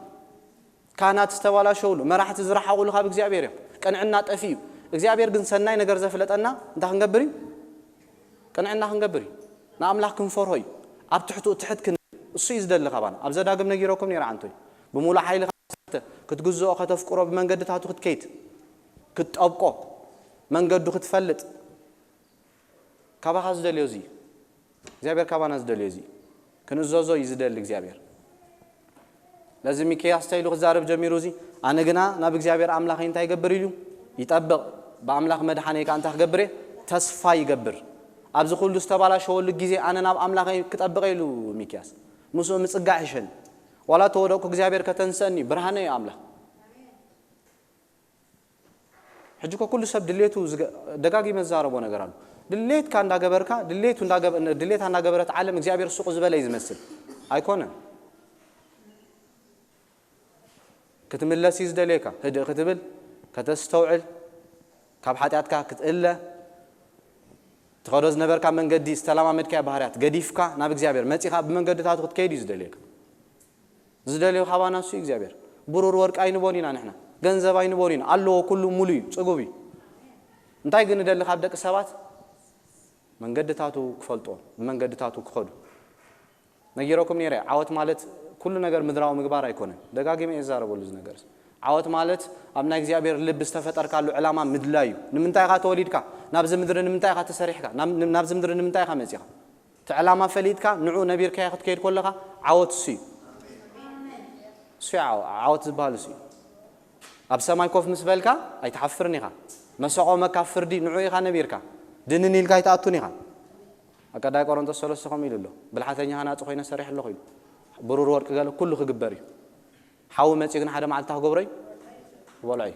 ካህናት ዝተባላሸውሉ፣ መራሕቲ ዝረሓቑሉ ካብ እግዚኣብሔር እዮም። ቅንዕና ጠፊኡ እዩ። እግዚኣብሔር ግን ሰናይ ነገር ዘፍለጠና እንታይ ክንገብር እዩ? ቅንዕና ክንገብር እዩ። ንኣምላኽ ክንፈርሆ እዩ። ኣብ ትሕቱ ትሕት ክንብል እሱ እዩ ዝደሊ ካባና። ኣብ ዘዳግም ነጊረኩም ነይረ ዓንቶይ። ብምሉእ ሓይልኻ ክትግዝኦ ከተፍቅሮ ብመንገድታቱ ክትከይድ ክትጠብቆ መንገዱ ክትፈልጥ ካባኻ ዝደልዮ እዚ እዩ። እግዚኣብሔር ካባና ዝደልዮ እዚ እዩ። ክንእዘዞ እዩ ዝደሊ እግዚኣብሔር። ነዚ ሚክያስ እንታይ ኢሉ ክዛረብ ጀሚሩ? እዚ ኣነ ግና ናብ እግዚኣብሔር ኣምላኸይ እንታይ ይገብር ኢሉ ይጠብቕ። ብኣምላኽ መድሓነይ ከዓ እንታይ ክገብር እየ? ተስፋ ይገብር። ኣብዚ ኩሉ ዝተባላሸወሉ ግዜ ኣነ ናብ ኣምላኸይ ክጠብቐ ኢሉ ሚክያስ ምስኡ ምጽጋዕ ይሸኒ። ዋላ ተወደቅኩ እግዚኣብሔር ከተንሰኒ ብርሃነ እዩ ኣምላኽ። ሕጂ እኮ ኩሉ ሰብ ድሌቱ ዝገ- ደጋጊመ ዝዛረቦ ነገር ኣሎ። ድሌትካ እንዳገበርካ ድሌቱ እንዳገበ- ድሌታ እንዳገበረት ዓለም እግዚኣብሔር ሱቕ ዝበለ እዩ ዝመስል። ኣይኮነን። ክትምለስ እዩ ዝደልየካ። ህድእ ክትብል፣ ከተስተውዕል፣ ካብ ሓጢኣትካ ክትእለ፣ ትኸዶ ዝነበርካ መንገዲ ዝተለማመድካዮ ባህርያት ገዲፍካ ናብ እግዚኣብሔር መጺኻ ብመንገድታቱ ክትከይድ እዩ ዝደልየካ። ዝደልዮ ካባና እሱ እዩ እግዚኣብሔር። ብሩር ወርቂ ኣይንቦን ኢና ንሕና፣ ገንዘብ ኣይንቦን ኢና። ኣለዎ፣ ኩሉ ሙሉ እዩ፣ ጽጉብ እዩ። እንታይ ግን ንደሊ ካብ ደቂ ሰባት? መንገድታቱ ክፈልጦ፣ ብመንገድታቱ ክኸዱ። ነጊረኩም ነይረ፣ ዓወት ማለት ኩሉ ነገር ምድራዊ ምግባር ኣይኮነን። ደጋጊመ እየ ዝዛረበሉ እዚ ነገር። ዓወት ማለት ኣብ ናይ እግዚኣብሔር ልቢ ዝተፈጠርካሉ ዕላማ ምድላይ እዩ። ንምንታይ ኢኻ ተወሊድካ? ናብዚ ምድሪ ንምንታይ ኢኻ ተሰሪሕካ? ናብ- ናብዚ ምድሪ ንምንታይ ኢኻ መጺኻ? እቲ ዕላማ ፈሊጥካ ንዑ ነቢርካዮ ክትከይድ ከለኻ ዓወት እሱ እዩ። እሱ እዩ ዓወ- ዓወት ዝበሃል እሱ እዩ። ኣብ ሰማይ ኮፍ ምስ በልካ ኣይትሓፍርን ኢኻ። መሰቆመካ ፍርዲ ንዑ ኢኻ ነቢርካ። ድንን ኢልካ ኣይትኣቱን ኢኻ። ኣብ ቀዳይ ቆሮንቶስ ሰለስተ ከምኡ ኢሉ ኣሎ። ብልሓተኛ ሃናጺ ኮይነ ሰሪሕ ኣለኹ ኢሉ። ብሩር ወርቂ ገለ ኩሉ ክግበር እዩ። ሓዊ መጺኡ ግን ሓደ መዓልቲ ክገብሮ እዩ። ክበልዖ እዩ።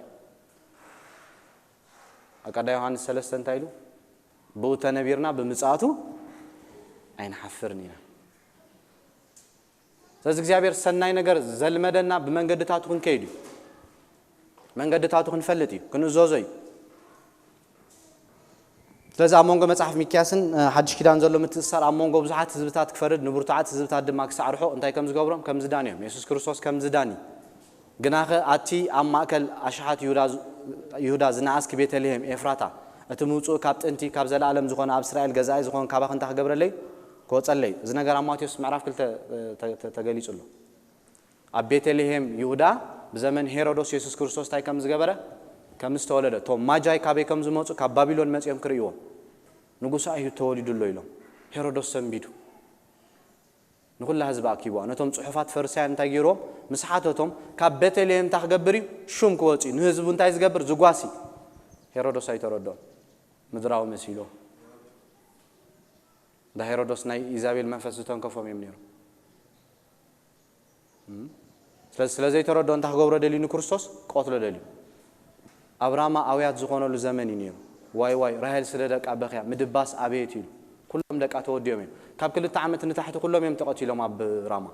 ኣብ ቀዳይ ዮሃንስ ሰለስተ እንታይ ኢሉ? ብኡ ተነቢርና ብምጽኣቱ ኣይንሓፍርን ኢና። ስለዚ እግዚኣብሔር ሰናይ ነገር ዘልመደና ብመንገድታቱ ክንከይድ እዩ። መንገድታቱ ክንፈልጥ እዩ፣ ክንእዘዞ እዩ። ስለዚ ኣብ መንጎ መጽሓፍ ሚክያስን ሓድሽ ኪዳን ዘሎ ምትእስሳር ኣብ መንጎ ብዙሓት ህዝብታት ክፈርድ ንብርቱዓት ህዝብታት ድማ ክሳዕ ርሑቕ እንታይ ከም ዝገብሮም ከም ዝዳን እዮም። የሱስ ክርስቶስ ከም ዝዳን እዩ። ግናኸ ኣቲ ኣብ ማእከል ኣሽሓት ይሁዳ ዝነኣስኪ ቤተልሄም ኤፍራታ፣ እቲ ምውጽኡ ካብ ጥንቲ ካብ ዘለኣለም ዝኾነ ኣብ እስራኤል ገዛኢ ዝኾን ካባኺ እንታይ ክገብረለይ? ክወጸለይ። እዚ ነገር ኣብ ማቴዎስ ምዕራፍ ክልተ ተገሊጹ ኣሎ። ኣብ ቤተልሄም ይሁዳ ብዘመን ሄሮዶስ የሱስ ክርስቶስ እንታይ ከም ዝገበረ ከም ዝተወለደ እቶም ማጃይ ካበይ ከም ዝመጹ ካብ ባቢሎን መጺኦም ክርእይዎ ንጉስ ኣይሁድ ተወሊዱ ኣሎ ኢሎም ሄሮዶስ ሰንቢዱ ንኹላ ህዝቢ ኣኪብዋ። ነቶም ጽሑፋት ፈሪሳውያን እንታይ ገይርዎም? ምስ ሓተቶም ካብ ቤተልሄም እንታይ ክገብር እዩ? ሹም ክወጽእ እዩ። ንህዝቡ እንታይ ዝገብር? ዝጓሲ። ሄሮዶስ ኣይተረድኦም። ምድራዊ መሲልዎ። እንዳ ሄሮዶስ ናይ ኢዛቤል መንፈስ ዝተንከፎም እዮም ነይሮም። ስለዚ ስለ ዘይተረድኦ እንታይ ክገብሮ ደልዩ ንክርስቶስ? ክቐትሎ ደልዩ። ኣብ ራማ ኣውያት ዝኾነሉ ዘመን እዩ ነይሩ። ዋይ ዋይ ራሄል ስለ ደቃ በኽያ ምድባስ ኣቤት ኢሉ። ኩሎም ደቃ ተወዲኦም እዮም። ካብ ክልተ ዓመት ንታሕቲ ኩሎም እዮም ተቐቲሎም ኣብ ራማ።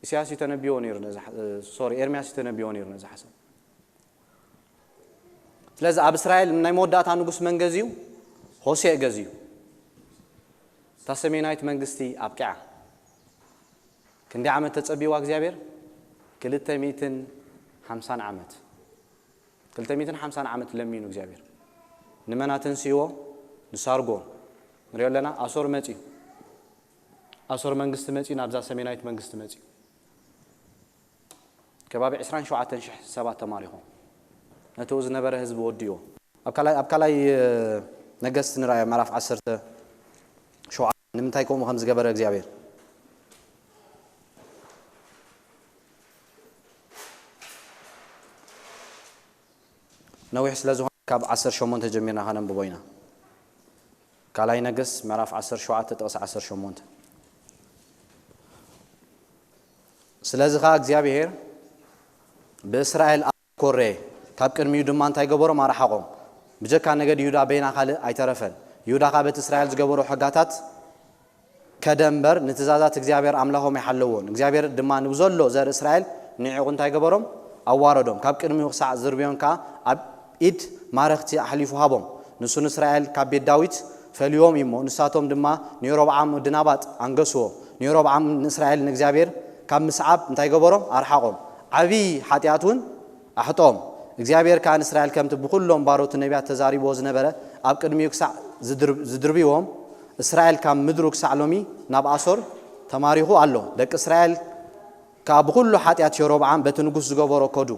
ኢሳያስ እዩ ተነቢዎ ነይሩ ነዚ ሓ- ሶሪ ኤርሚያስ እዩ ተነቢዎ ነይሩ ነዚ ሓሳብ። ስለዚ ኣብ እስራኤል ናይ መወዳእታ ንጉስ መን ገዝዩ? ሆሴዕ ገዝዩ። እታ ሰሜናዊት መንግስቲ ኣብቂዓ። ክንደይ ዓመት ተጸቢዋ እግዚኣብሔር? ክልተ ሚእትን ሓምሳን ዓመት። ክልተ ሚእትን ሓምሳን ዓመት ለሚኑ እግዚኣብሔር። ንመን ኣተንስእዎ? ንሳርጎን። ንሪኦ ኣለና ኣሶር መጺኡ። ኣሶር መንግስቲ መጺኡ ናብዛ ሰሜናዊት መንግስቲ መጺኡ። ከባቢ ዕስራን ሸውዓተን ሽሕ ሰባት ተማሪኾም ነቲ ዝነበረ ህዝቢ ወዲእዎ። ኣብ ካልኣይ ኣብ ካልኣይ ነገስቲ ንርኣዮ ምዕራፍ ዓሰርተ ሸውዓተ ንምንታይ ከምኡ ከም ዝገበረ እግዚኣብሔር ነዊሕ ስለ ዝኾነ ካብ ዓሰርተ ሸሞንተ ጀሚርና ከነንብቦ ኢና። ካልኣይ ነገስት ምዕራፍ ዓሰርተ ሸውዓተ ጥቕሲ ዓሰርተ ሸሞንተ ስለዚ ኸዓ እግዚኣብሔር ብእስራኤል ኣኮረየ፣ ካብ ቅድሚኡ ድማ እንታይ ገበሮም? ኣረሓቖም። ብጀካ ነገድ ይሁዳ በይና ካልእ ኣይተረፈን። ይሁዳ ከኣ በቲ እስራኤል ዝገበሮ ሕጋታት ከደ እምበር ንትእዛዛት እግዚኣብሔር ኣምላኾም ኣይሓለዎን። እግዚኣብሔር ድማ ንብዘሎ ዘር እስራኤል ንዒቑ እንታይ ገበሮም? ኣዋረዶም። ካብ ቅድሚኡ ክሳዕ ዝርብዮን ከኣ ኣብ ኢድ ማረኽቲ ኣሕሊፉ ሃቦም። ንሱ ንእስራኤል ካብ ቤት ዳዊት ፈልዮም እሞ፣ ንሳቶም ድማ ንየሮብዓም ወዲ ናባጥ ኣንገስዎ። ንየሮብዓም ንእስራኤል ንእግዚኣብሔር ካብ ምስዓብ እንታይ ገበሮም? ኣርሓቖም። ዓብዪ ሓጢኣት እውን ኣሕጦም። እግዚኣብሔር ከኣ ንእስራኤል ከምቲ ብኹሎም ባሮቱ ነቢያት ተዛሪብዎ ዝነበረ ኣብ ቅድሚኡ ክሳዕ ዝድር-፣ ዝድርብዎም እስራኤል ካብ ምድሩ ክሳዕ ሎሚ ናብ ኣሶር ተማሪኹ ኣሎ። ደቂ እስራኤል ከኣ ብኹሉ ሓጢኣት የሮብዓም በቲ ንጉስ ዝገበሮ ከዱ።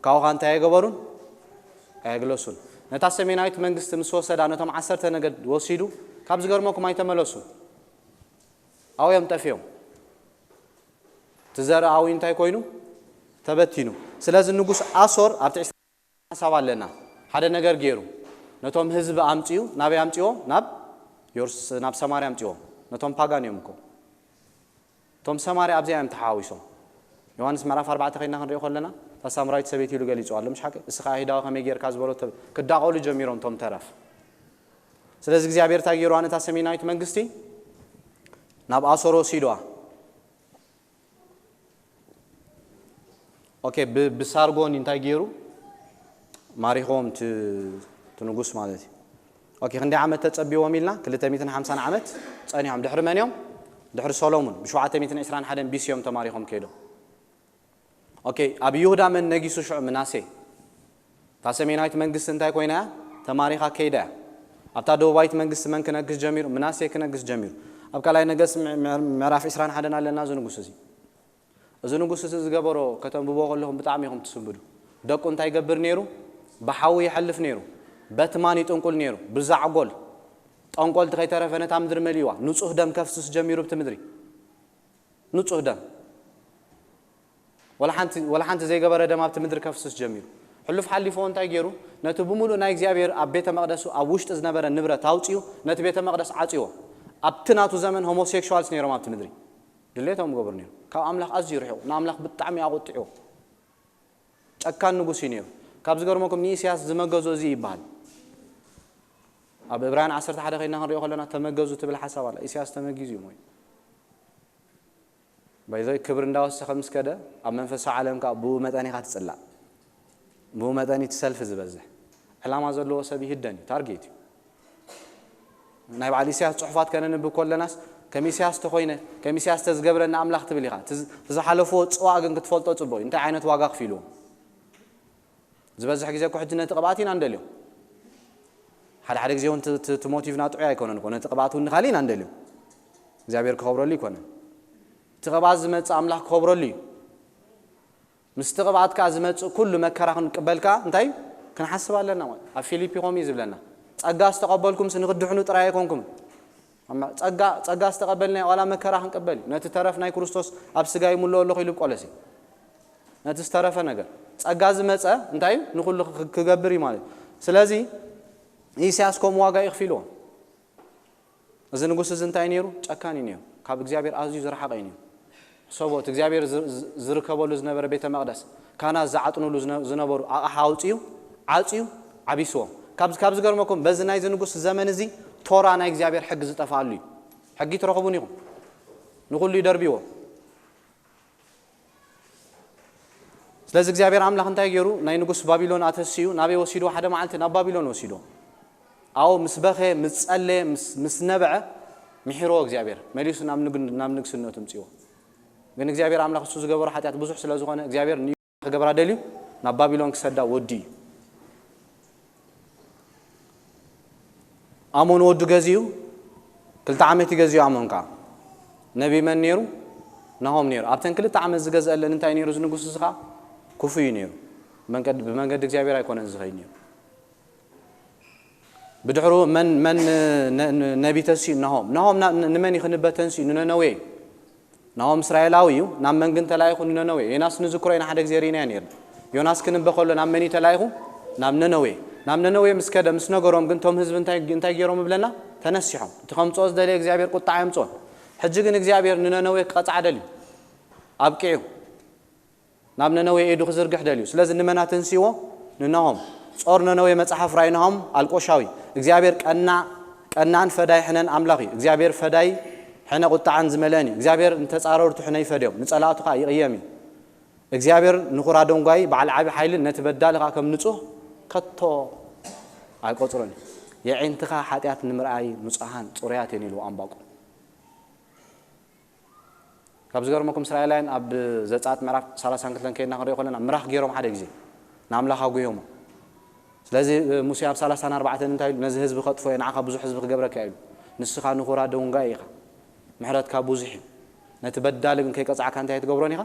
ካብኡ ኸኣ እንታይ ኣይገበሩን? ኣየግለሱን። ነታ ሰሜናዊት መንግስቲ ምስ ወሰዳ ነቶም ዓሰርተ ነገድ ወሲዱ ካብ ዝገርመኩም ኣይተመለሱን። ኣብኡ እዮም ጠፊኦም። እቲ ዘርኢ ኣውዩ እንታይ ኮይኑ? ተበቲኑ። ስለዚ ንጉስ ኣሶር ኣብቲ ዕስራ ሓሳብ ኣለና። ሓደ ነገር ገይሩ። ነቶም ህዝቢ ኣምጺኡ፣ ናበይ ኣምጺዎም? ናብ ዮርስ-፣ ናብ ሰማርያ ኣምጺዎም። ነቶም ፓጋን እዮም እኮ። እቶም ሰማርያ ኣብዚኣ እዮም ተሓዋዊሶም። ዮሃንስ ምዕራፍ ኣርባዕተ ከይና ክንሪኦ ከለና፣ እታ ሳምራዊት ሰበይቲ ኢሉ ገሊጹ ኣሎ። ምሽ ሓቂ? እስኻ ኣይሁዳዊ ከመይ ጌርካ ዝበሎ ተ-፣ ክዳቐሉ ጀሚሮም እቶም ተረፍ። ስለዚ እግዚኣብሔር እንታይ ገይሩ? ነታ ሰሜናዊት መንግስቲ ናብ ኣሶር ወሲድዋ። ኦኬ፣ ብ-፣ ብሳርጎን እንታይ ገይሩ? ማሪኾም ት-፣ እቲ ንጉስ ማለት እዩ። ኦኬ፣ ክንደይ ዓመት ተጸቢዎም ኢልና? ክልተ ሚእትን ሓምሳን ዓመት ጸኒሖም። ድሕሪ መን እዮም? ድሕሪ ሰሎሙን። ብ721 ቢሲ እዮም ተማሪኾም ከይዶም። ኦኬ፣ ኣብ ይሁዳ መን ነጊሱ ሽዑ? ምናሴ። እታ ሰሜናዊት መንግስቲ እንታይ ኮይና እያ? ተማሪኻ ከይዳ እያ። ኣብታ ደቡባዊት መንግስቲ መን ክነግስ ጀሚሩ? ምናሴ ክነግስ ጀሚሩ። ኣብ ካልኣይ ነገስት ምዕ-፣ ምዕ-፣ ምዕራፍ ዕስራን ሓደን ኣለና እዚ ንጉስ እዚ። እዚ ንጉስ እዚ ዝገበሮ ከተንብቦ ከለኹም ብጣዕሚ ኢኹም ትስንብዱ። ደቁ እንታይ ይገብር ነይሩ? ብሓዊ ይሐልፍ ነይሩ። በትማን ይጥንቁል ነይሩ። ብዛዕጎል ጠንቆልቲ ከይተረፈ ነታ ምድሪ መሊእዋ። ንጹህ ደም ከፍስስ ጀሚሩ ብቲ ምድሪ። ንጹህ ደም። ወላ ሓንቲ፣ ወላ ሓንቲ ዘይገበረ ደም ኣብቲ ምድሪ ከፍስስ ጀሚሩ። ሕሉፍ ሓሊፎ እንታይ ገይሩ? ነቲ ብምሉእ ናይ እግዚኣብሔር ኣብ ቤተ መቕደሱ ኣብ ውሽጢ ዝነበረ ንብረት ኣውጺኡ ነቲ ቤተ መቕደስ ዓጽዎ። ኣብቲ ናቱ ዘመን ሆሞሴክሹዋልስ ነይሮም ኣብቲ ምድሪ። ድሌቶም ገበሩ ነይሩ። ካብ ኣምላኽ ኣዝዩ ርሒቑ፣ ንኣምላኽ ብጣዕሚ ኣቑጢዑ። ጨካን ንጉስ እዩ ነይሩ። ካብ ዝገርመኩም ንኢሳያስ ዝመገዞ እዚ ይበሃል። ኣብ ዕብራውያን ዓሰርተ ሓደ ከይድና ክንሪኦ ከለና ተመገዙ ትብል ሓሳብ ኣላ። ኢሳያስ ተመጊዙ እዩ ሞዩ። ባይዘይ ክብሪ እንዳወሰኸ ምስ ከደ ኣብ መንፈሳዊ ዓለም ከኣ ብኡ መጠን ኢኻ ትጽላእ። ብኡ መጠን እቲ ሰልፊ ዝበዝሕ። ዕላማ ዘለዎ ሰብ ይህደን እዩ፣ ታርጌት እዩ። ናይ በዓል ኢሳያስ ጽሑፋት ከነንብብ ከለናስ ከም ኢሳያስ ተኾይነ፣ ከም ኢሳያስ ተዝገብረኒ ኣምላኽ ትብል ኢኻ። እቲ ዝ-፣ እቲ ዝሓለፍዎ ጽዋእ ግን ክትፈልጦ ጽቡቕ እዩ። እንታይ ዓይነት ዋጋ ክፊልዎ? ዝበዝሕ ግዜ እኮ ሕጂ ነቲ ቅብኣት ኢና እንደልዮ። ሓደ ሓደ ግዜ እውን እቲ፣ እቲ፣ እቲ ሞቲቭና ጥዑይ ኣይኮነን እኮ። ነቲ ቅብኣት እውን ንኻልእ ኢና እንደልዮ። እግዚኣብሔር ክኸብረሉ ኣይኮነን። እቲ ቅብኣት ዝመጽእ ኣምላኽ ክኸብረሉ እዩ። ምስቲ ቅብኣት ከኣ ዝመጽእ ኩሉ መከራ ክንቅበል ከኣ እንታይ እዩ? ክንሓስብ ኣለና ማለት። ኣብ ፊሊፒ ከምኡ እዩ ዝብለና። ጸጋ ዝተቐበልኩምስ ንክድሕኑ ጥራይ ኣይኮንኩምን። ኣማ-፣ ጸጋ፣ ጸጋ ዝተቐበልናዮ ዋላ መከራ ክንቅበል እዩ። ነቲ ተረፍ ናይ ክርስቶስ ኣብ ስጋ ይምልኦ ኣለኹ ኢሉ ቆሎሴ። ነቲ ዝተረፈ ነገር። ጸጋ ዝመጸ እንታይ እዩ? ንኹሉ ክ-፣ ክገብር እዩ ማለት እዩ። ስለዚ ኢሳያስ ከምኡ ዋጋ እዩ ከፊልዎ። እዚ ንጉስ እዚ እንታይ ነይሩ? ጨካን እዩ ነይሩ። ካብ እግዚኣብሔር ኣዝዩ ዝረሓቐ እዩ ነይሩ። ሰቦት እግዚኣብሔር ዝ-፣ ዝ-፣ ዝርከበሉ ዝነበረ ቤተ መቕደስ፣ ካህናት ዝዓጥኑሉ ዝነ-፣ ዝነበሩ ኣቕሓ ኣውጺኡ፣ ዓጽዩ፣ ዓቢስዎም። ካብ፣ ካብ ዝገርመኩም፣ በዚ ናይዚ ንጉስ ዘመን እዚ ቶራ ናይ እግዚኣብሔር ሕጊ ዝጠፍኣሉ እዩ። ሕጊ ትረኽቡን ኢኹም። ንኹሉ ይደርብዎ። ስለዚ እግዚኣብሔር ኣምላኽ እንታይ ገይሩ? ናይ ንጉስ ባቢሎን ኣተሲኡ ናበይ ወሲድዎ? ሓደ መዓልቲ ናብ ባቢሎን ወሲድዎ። ኣብኡ ምስ በኸየ፣ ምስ ጸለየ፣ ምስ፣ ምስ ነብዐ፣ ምሒርዎ እግዚኣብሔር። መሊሱ ናብ ንግ-፣ ናብ ንግስነቱ ምጽእዎ። ግን እግዚኣብሔር ኣምላኽ እሱ ዝገበሮ ሓጢኣት ብዙሕ ስለ ዝኾነ፣ እግዚኣብሔር ንዩ ክገብራ ደልዩ፣ ናብ ባቢሎን ክሰዳ ወዲ እዩ። ኣሞን ወዱ ገዚኡ፣ ክልተ ዓመት እዩ ገዚኡ ኣሞን ከኣ። ነቢ መን ነይሩ? ናሆም ነይሩ። ኣብተን ክልተ ዓመት ዝገዝአለን እንታይ ነይሩ? እዚ ንጉስ እዚ ከኣ ክፉእ እዩ ነይሩ። መንገድ-፣ ብመንገዲ እግዚኣብሔር ኣይኮነን ዝኸይድ ነይሩ። ብድሕሩ መን፣ መን ነ-፣ ነ-፣ ነቢ ተንሲኡ? ናሆም። ናሆም ና-፣ ን-፣ ንመን እዩ ክንበ ተንሲኡ? ንነነዌ እዩ። ናሆም እስራኤላዊ እዩ። ናብ መን ግን ተላኢኹ? ንነነዌ። ዮናስ ንዝክሮ ኢና ሓደ ግዜ ርኢናዮ ነይርና። ዮናስ ክንበ ከሎ ናብ መን እዩ ተላኢኹ? ናብ ነነዌ። ናብ ነነዌ ምስ ከደ፣ ምስ ነገሮም ግን፣ እቶም ህዝቢ እንታይ፣ እንታይ ገይሮም እብለና? ተነሲሖም። እቲ ከምጽኦ ዝደለየ እግዚኣብሔር ቁጣ ኣየምጽኦን። ሕጂ ግን እግዚኣብሔር ንነነዌ ክቐጽዓ ደልዩ። ኣብቂዑ። ናብ ነነዌ ኢዱ ክዝርግሕ ደልዩ። ስለዚ ንመን ኣተንሲዎ? ንናሆም። ጾር ነነዌ መጽሓፍ ራእይ ናሆም ኣልቆሻዊ። እግዚኣብሔር ቀናእ፣ ቀናእን ፈዳይ ሕነን ኣምላኽ እዩ። እግዚኣብሔር ፈዳይ ሕነ ቁጥዓን ዝመልአን እዩ። እግዚኣብሔር ንተጻረርቱ ሕነ ይፈድዮም፣ ንጸላእቱ ከኣ ይቕየም እዩ። እግዚኣብሔር ንኹራ ደንጓይ በዓል ዓቢ ሓይልን ነቲ በዳሊ ከኣ ከም ንጹህ ከቶ ኣይቆጽሮን እዩ። የዒንትኻ ሓጢኣት ንምርኣይ ንጹሃን ጽሩያት እየን ኢልዎ ኣንባቆም። ካብ ዝገርመኩም እስራኤላውያን ኣብ ዘጸኣት ምዕራፍ ሰላሳን ክልተን ከይድና ክንሪኦ ከለና ምራኽ ገይሮም ሓደ ግዜ ንኣምላኽ ኣጉህዮሞ። ስለዚ ሙሴ ኣብ ሰላሳን ኣርባዕተን እንታይ ኢሉ? ነዚ ህዝቢ ከጥፎ እየ፣ ንዓኻ ብዙሕ ህዝቢ ክገብረካ እየ ኢሉ። ንስኻ ንኹራ ደንጓይ ኢኻ፣ ምሕረትካ ብዙሕ እዩ። ነቲ በዳሊ ግን ከይቀጻዕካ እንታይ ኣይትገብሮን ኢኻ?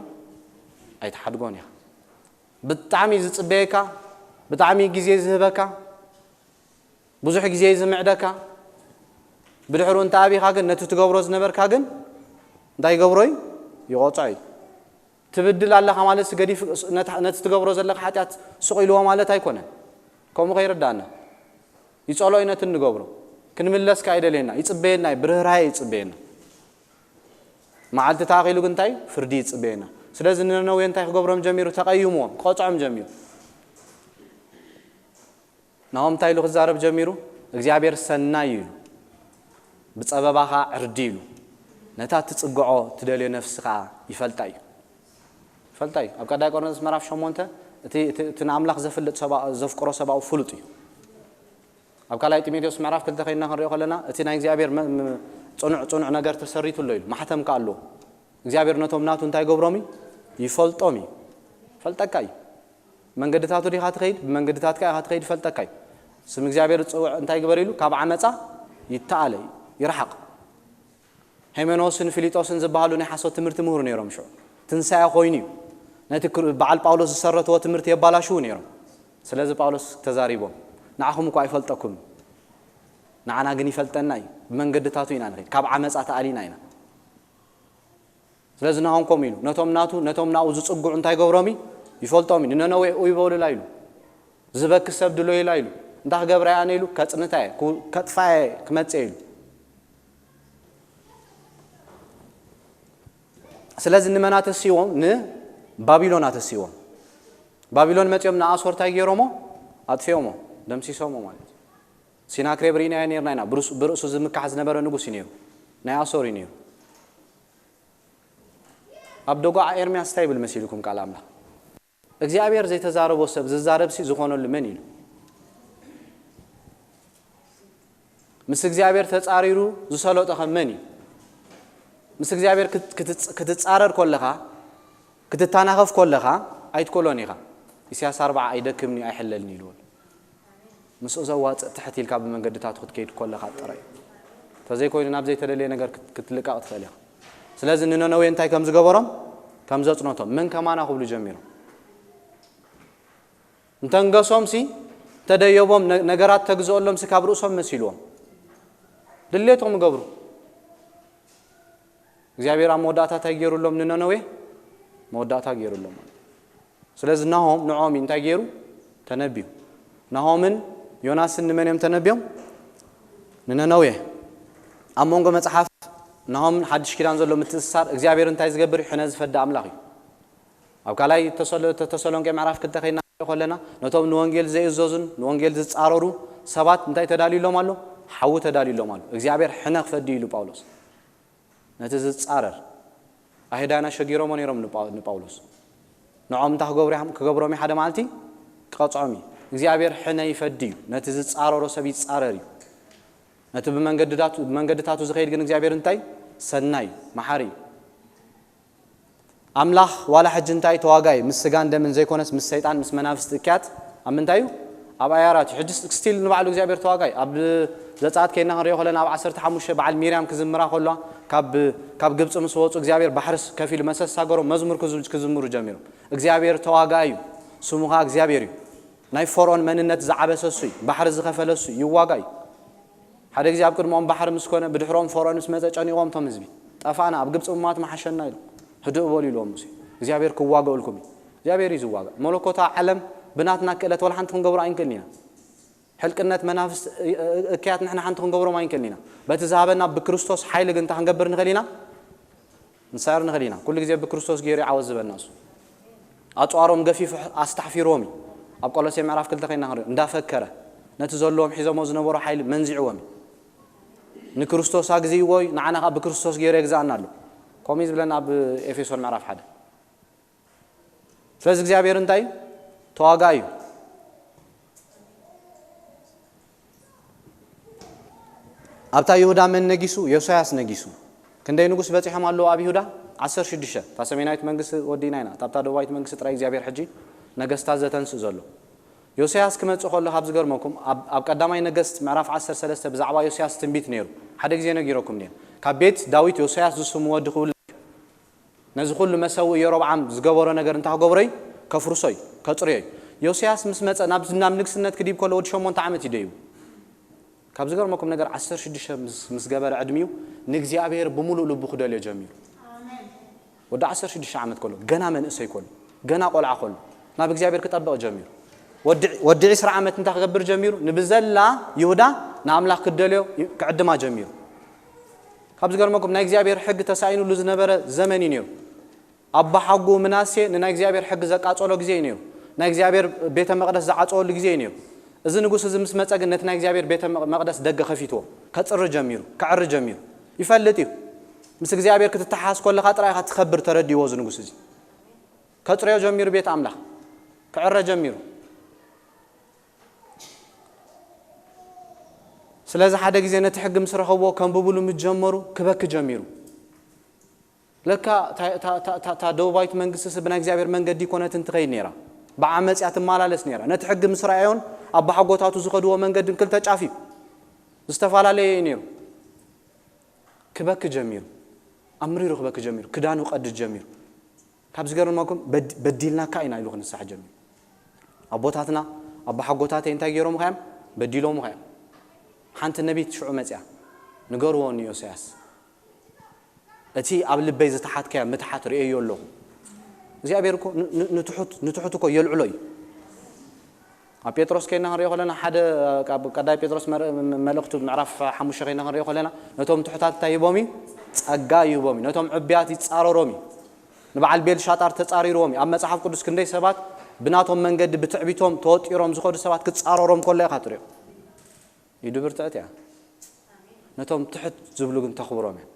ኣይትሓድጎን ኢኻ። ብጣዕሚ ዝጽበየካ፣ ብጣዕሚ ግዜ ዝህበካ፣ ብዙሕ ግዜ ዝምዕደካ፣ ብድሕሩ እንተ ኣቢኻ ግን ነቲ ትገብሮ ዝነበርካ ግን እንታይ ይገብሮ እዩ? ይቖጾ እዩ። ትብድል ኣለኻ ማለት ገዲፍ ነቲ ትገብሮ ዘለኻ ሓጢኣት ስቕ ኢልዎ ማለት ኣይኮነን። ከምኡ ከይርዳእና ይጸሎ እዩ ነቲ እንገብሮ። ክንምለስ ከኣ ይደልየና፣ ይጽበየና እዩ፣ ብርህራሄ ይጽበየና። መዓልቲ ተኣኺሉ ግን እንታይ? ፍርዲ ይጽበየና። ስለዚ ንነነዌ እንታይ ክገብሮም ጀሚሩ? ተቐይምዎም፣ ክቐጽዖም ጀሚሩ። ናሆም እንታይ ኢሉ ክዛረብ ጀሚሩ? እግዚኣብሔር ሰናይ እዩ ኢሉ። ብጸበባኻ ዕርዲ ኢሉ። ነታ ትጽግዖ ትደልዮ ነፍሲ ከኣ ይፈልጣ እዩ። ይፈልጣ እዩ። ኣብ ቀዳይ ቆሮንቶስ ምዕራፍ ሸሞንተ እቲ፣ እቲ፣ እቲ ንኣምላኽ ዘፍልጥ ሰብኣ-፣ ዘፍቅሮ ሰብኣዊ ፍሉጥ እዩ። ኣብ ካልኣይ ጢሞቴዎስ ምዕራፍ ክልተ ከይድና ክንሪኦ ከለና እቲ ናይ እግዚኣብሔር መ-፣ ም-፣ ጽኑዕ፣ ጽኑዕ ነገር ተሰሪቱ ኣሎ ኢሉ። ማሕተም ከኣ ኣለዎ። እግዚኣብሔር ነቶም ናቱ እንታይ ይገብሮም እዩ? ይፈልጦም እዩ። ይፈልጠካ እዩ። መንገድታቱ ዲኻ ትኸይድ? ብመንገድታትካ ኢኻ ትኸይድ፣ ይፈልጠካ እዩ። ስም እግዚኣብሔር ዝጽውዕ እንታይ ግበር ኢሉ? ካብ ዓመጻ ይተኣለ፣ ይርሓቕ። ሄሜኖስን ፊሊጦስን ዝበሃሉ ናይ ሓሶት ትምህርቲ ምህሩ ነይሮም። ሽዑ ትንሳኤ ኮይኑ እዩ። ነቲ ክር-፣ በዓል ጳውሎስ ዝሰረትዎ ትምህርቲ የባላሽዉ ነይሮም። ስለዚ ጳውሎስ ተዛሪቦም፣ ንዓኹም እኮ ኣይፈልጠኩም፣ ንዓና ግን ይፈልጠና እዩ። ብመንገድታቱ ኢና ንኸይድ፣ ካብ ዓመጻ ተኣሊና ኢና። ስለዚ ናሆም ከምኡ ኢሉ፣ ነቶም ናቱ፣ ነቶም ናኡ ዝጽግዑ እንታይ ገብሮም እዩ? ይፈልጦም እዩ። ንነነዌ ኡይ በሉላ ኢሉ፣ ዝበኪ ሰብ ድለዩላ ኢሉ፣ እንታይ ክገብራ እየ ኣነ ኢሉ? ከጽንታ እየ፣ ክው-፣ ከጥፋ እየ ክመጽእ ኢሉ። ስለዚ ንመን ኣተስይዎም? ንባቢሎን ኣተስይዎም። ባቢሎን መጺኦም ንኣሶር እንታይ ገይሮሞ? ኣጥፊኦሞ፣ ደምሲሶሞ ማለት እዩ። ሲናክሬብ ርኢናዮ ነይርና ኢና። ብርሱ-፣ ብርእሱ ዝምካሕ ዝነበረ ንጉስ እዩ ነይሩ። ናይ ኣሶር እዩ ነይሩ። ኣብ ደጓዓ ኤርምያስ እንታይ ይብል መሲልኩም ቃል ኣምላኽ? እግዚኣብሔር ዘይተዛረቦ ሰብ ዝዛረብሲ ዝኾነሉ መን ኢሉ? ምስ እግዚኣብሔር ተጻሪሩ ዝሰለጦ ኸ መን እዩ? ምስ እግዚኣብሔር ክት-፣ ክትጽ-፣ ክትጻረር ከለኻ፣ ክትተናኸፍ ከለኻ ኣይትኮሎን ኢኻ። ኢሳያስ ኣርብዓ ኣይደክምን እዩ፣ ኣይሕለልን እዩ ኢልዎ። ምስኡ ዘዋጽእ ትሕት ኢልካ ብመንገድታቱ ክትከይድ ከለኻ ጥራይ። እንተዘይኮይኑ ናብ ዘይተደለየ ነገር ክት-፣ ክትልቀቕ ትኽእል ኢኻ። ስለዚ ንነነዌ እንታይ ከም ዝገበሮም፣ ከም ዘጽነቶም፣ መን ከማና ክብሉ ጀሚሮም። እንተንገሶምሲ፣ እንተደየቦም፣ ነ-፣ ነገራት ተግዝኦሎምሲ ካብ ርእሶም መሲልዎም። ድሌቶም ይገብሩ። እግዚኣብሔር ኣብ መወዳእታ እንታይ ገይሩሎም ንነነዌ? መወዳእታ ገይሩሎም። ስለዚ ናሆም ንዖም እዩ እንታይ ገይሩ? ተነብዩ። ናሆምን ዮናስን ንመን እዮም ተነብዮም? ንነነዌ። ኣብ መንጎ መጽሓፍ ናሆምን ሓድሽ ኪዳን ዘሎ ምትእስሳር እግዚኣብሔር እንታይ ዝገብር እዩ? ሕነ ዝፈዲ ኣምላኽ እዩ። ኣብ ካልኣይ ተሰሎ-፣ ተ-፣ ተሰሎንቄ ምዕራፍ ክልተ ከይድና ንሪኦ ከለና ነቶም ንወንጌል ዘይእዘዙን ንወንጌል ዝጻረሩ ሰባት እንታይ ተዳልዩሎም ኣሎ? ሓዊ ተዳልዩሎም ኣሎ። እግዚኣብሔር ሕነ ክፈዲ እዩ ኢሉ ጳውሎስ። ነቲ ዝጻረር ኣይሁዳውያን ኣሸጊሮሞ ነይሮም ንጳ-፣ ንጳውሎስ። ንዖም እንታይ ክገብሩ እዮም? ክገብሮም እዩ ሓደ መዓልቲ ክቐጽዖም እዩ። እግዚኣብሔር ሕነ ይፈዲ እዩ። ነቲ ዝጻረሮ ሰብ ይጻረር እዩ። ነቲ ብመንገድታቱ፣ ብመንገድታቱ ዝኸይድ ግን እግዚኣብሔር እንታይ? ሰናይ እዩ፣ መሓሪ እዩ። ኣምላኽ ዋላ ሕጂ እንታይ ተዋጋኢ፣ ምስ ስጋን ደምን ዘይኮነስ ምስ ሰይጣን፣ ምስ መናፍስቲ እክያት ኣብ ምንታይ እዩ? ኣብ ኣያራት እዩ። ሕጂ ስቲል ንባዕሉ እግዚኣብሔር ተዋጋኢ። ኣብ ዘጸኣት ከይና ክንሪኦ ከለና ኣብ ዓሰርተ ሓሙሽተ በዓል ሚርያም ክዝምራ ከሎ ካብ፣ ካብ ግብጺ ምስ ወጹ እግዚኣብሔር ባሕርስ ከፊሉ መሰስ ሳገሮም መዝሙር ክዝ-፣ ክዝምሩ ጀሚሮም። እግዚኣብሔር ተዋጋኢ እዩ፣ ስሙ ኸኣ እግዚኣብሔር እዩ። ናይ ፈርዖን መንነት ዝዓበሰ እሱ እዩ፣ ባሕሪ ዝኸፈለ እሱ እዩ፣ ይዋጋእ እዩ። ሓደ ግዜ ኣብ ቅድሞም ባሕሪ ምስ ኮነ፣ ብድሕሮም ፈርዖን ምስ መጸ ጨኒቖም እቶም ህዝቢ፣ "ጠፋእና፣ ኣብ ግብጺ ምሟት መሓሸና" ኢሉ። "ህድእ በሉ" ኢልዎም ሙሴ። "እግዚኣብሔር ክዋገኡልኩም እዩ።" እግዚኣብሔር እዩ ዝዋጋእ። መለኮታዊ ዓለም ብናትና ክእለት ወላ ሓንቲ ክንገብሮ ኣይንክእልን ኢና። ሕልቅነት መናፍስት እ-፣ እ-፣ እክያት ንሕና ሓንቲ ክንገብሮም ኣይንክእልን ኢና። በቲ ዝሃበና ብክርስቶስ ሓይሊ ግን እንታይ ክንገብር ንኽእል ኢና? ንስዕር ንኽእል ኢና። ኩሉ ግዜ ብክርስቶስ ገይሩ እዩ ዓወት ዝህበና እሱ። ኣጽዋሮም ገፊፉ ኣስታሕፊርዎም እዩ። ኣብ ቆሎሴ ምዕራፍ ክልተ ከይና ክንሪኦ እንዳፈከረ ነቲ ዘለዎም ሒዞሞ ዝነበሩ ሓይሊ መንዚዕዎም እዩ። ንክርስቶስ ኣግዚእዎ እዩ፣ ንዓና ከዓ ብክርስቶስ ገይሩ የግዛኣና ኣሎ። ከምኡ እዩ ዝብለና ኣብ ኤፌሶን ምዕራፍ ሓደ። ስለዚ እግዚኣብሔር እንታይ እዩ? ተዋጋኢ እዩ። ኣብታ ይሁዳ መን ነጊሱ? ዮስያስ ነጊሱ። ክንደይ ንጉስ በጺሖም ኣለዉ ኣብ ይሁዳ? ዓሰርተ ሽዱሽተ። እታ ሰሜናዊት መንግስቲ ወዲእና ኢና። እታ ኣብታ ደቡባዊት መንግስቲ ጥራይ እግዚኣብሔር ሕጂ ነገስታት ዘተንስእ ዘሎ። ዮስያስ ክመጽእ ከሎ ካብ ዝገርመኩም ኣብ ኣብ ቀዳማይ ነገስት ምዕራፍ ዓሰርተ ሰለስተ ብዛዕባ ዮስያስ ትንቢት ነይሩ። ሓደ ግዜ ነጊረኩም ነይሩ። ካብ ቤት ዳዊት ዮስያስ ዝስሙ ወዲ ክውለድ ነዚ ኩሉ መሰውእ የሮብዓም ዝገበሮ ነገር እንታይ ክገብሮ እዩ? ከፍርሶ እዩ፣ ከጽርዮ እዩ። ዮስያስ ምስ መጸ ናብ ናብ ንግስነት ክዲብ ከሎ ወዲ ሸሞንተ ዓመት እዩ ደይቡ። ካብ ዝገርመኩም ነገር ዓሰርተ ሽዱሽተ ምስ ምስ ገበረ ዕድሚኡ ንእግዚኣብሔር ብምሉእ ልቡ ክደልዮ ጀሚሩ። ወዲ ዓሰርተ ሽዱሽተ ዓመት ከሎ ገና መንእሰይ ከሎ ገና ቆልዓ ከሎ ናብ እግዚኣብሔር ክጠብቕ ጀሚሩ። ወዲ ወዲ ዕስራ ዓመት እንታይ ክገብር ጀሚሩ? ንብዘላ ይሁዳ ንኣምላኽ ክደልዮ ክዕድማ ጀሚሩ። ካብ ዝገርመኩም ናይ እግዚኣብሔር ሕጊ ተሳኢኑሉ ዝነበረ ዘመን እዩ ነይሩ። ኣባሓጉ ምናሴ ንናይ እግዚኣብሔር ሕጊ ዘቃጸሎ ግዜ እዩ ነይሩ። ናይ እግዚኣብሔር ቤተ መቕደስ ዝዓጸወሉ ግዜ እዩ ነይሩ። እዚ ንጉስ እዚ ምስ መጸ ግን ነቲ ናይ እግዚኣብሔር ቤተ መቕ- መቕደስ ደገ ከፊትዎ፣ ከጽሪ ጀሚሩ፣ ከዕሪ ጀሚሩ። ይፈልጥ እዩ። ምስ እግዚኣብሔር ክትተሓዝ ከለኻ ጥራይ ኢኻ ትኸብር ተረዲእዎ እዚ ንጉስ እዚ። ከጽርዮ ጀሚሩ ቤት ኣምላኽ። ክዕረ ጀሚሩ። ስለዚ ሓደ ግዜ ነቲ ሕጊ ምስ ረኸብዎ ከንብብሉ ምስ ጀመሩ ክበኪ ጀሚሩ። ለካ እታ- እታ- እታ- እታ- እታ ደቡባዊት መንግስቲ ብናይ እግዚኣብሔር መንገዲ ይኮነትን ትኸይድ ነይራ። ብዓመፅ እያ ትመላለስ ነይራ። ነቲ ሕጊ ምስ ረኣዮን ኣባሓጎታቱ ዝኸድዎ መንገድን ክልተ ጫፍ እዩ። ዝተፈላለየ እዩ ነይሩ። ክበኪ ጀሚሩ። ኣምሪሩ ክበኪ ጀሚሩ። ክዳኑ ክቐድድ ጀሚሩ። ካብ ዝገርመኩም በድ- በዲልናካ ኢና ኢሉ ክንሳሕ ጀሚሩ። ኣቦታትና ኣባሓጎታተይ እንታይ ገይሮም ኸዮም? በዲሎም ኸዮም። ሓንቲ ነቢት ሽዑ መፅያ ንገርዎ ንዮስያስ እቲ ኣብ ልበይ ዝተሓትከዮ ምትሓት ርእየዮ ኣለኹ። እግዚኣብሔር እኮ ን- ን- ንትሑት ንትሑት እኮ የልዕሎ እዩ። ኣብ ጴጥሮስ ከይና ክንሪኦ ከለና ሓደ ኣብ ቀዳይ ጴጥሮስ መር- መልእክቱ ምዕራፍ ሓሙሽተ ከይና ክንሪኦ ከለና ነቶም ትሑታት እንታይ ይህቦም እዩ? ጸጋ ይህቦም እዩ። ነቶም ዕብያት ይጻረሮም እዩ። ንበዓል ቤልሻጣር ተጻሪርዎም እዩ። ኣብ መጽሓፍ ቅዱስ ክንደይ ሰባት ብናቶም መንገዲ ብትዕቢቶም ተወጢሮም ዝኸዱ ሰባት ክጻረሮም ከሎ ኢኻ ትሪኦ። ኢዱ ብርትዕቲ እያ። ነቶም ትሕት ዝብሉ ግን ተኽብሮም እያ።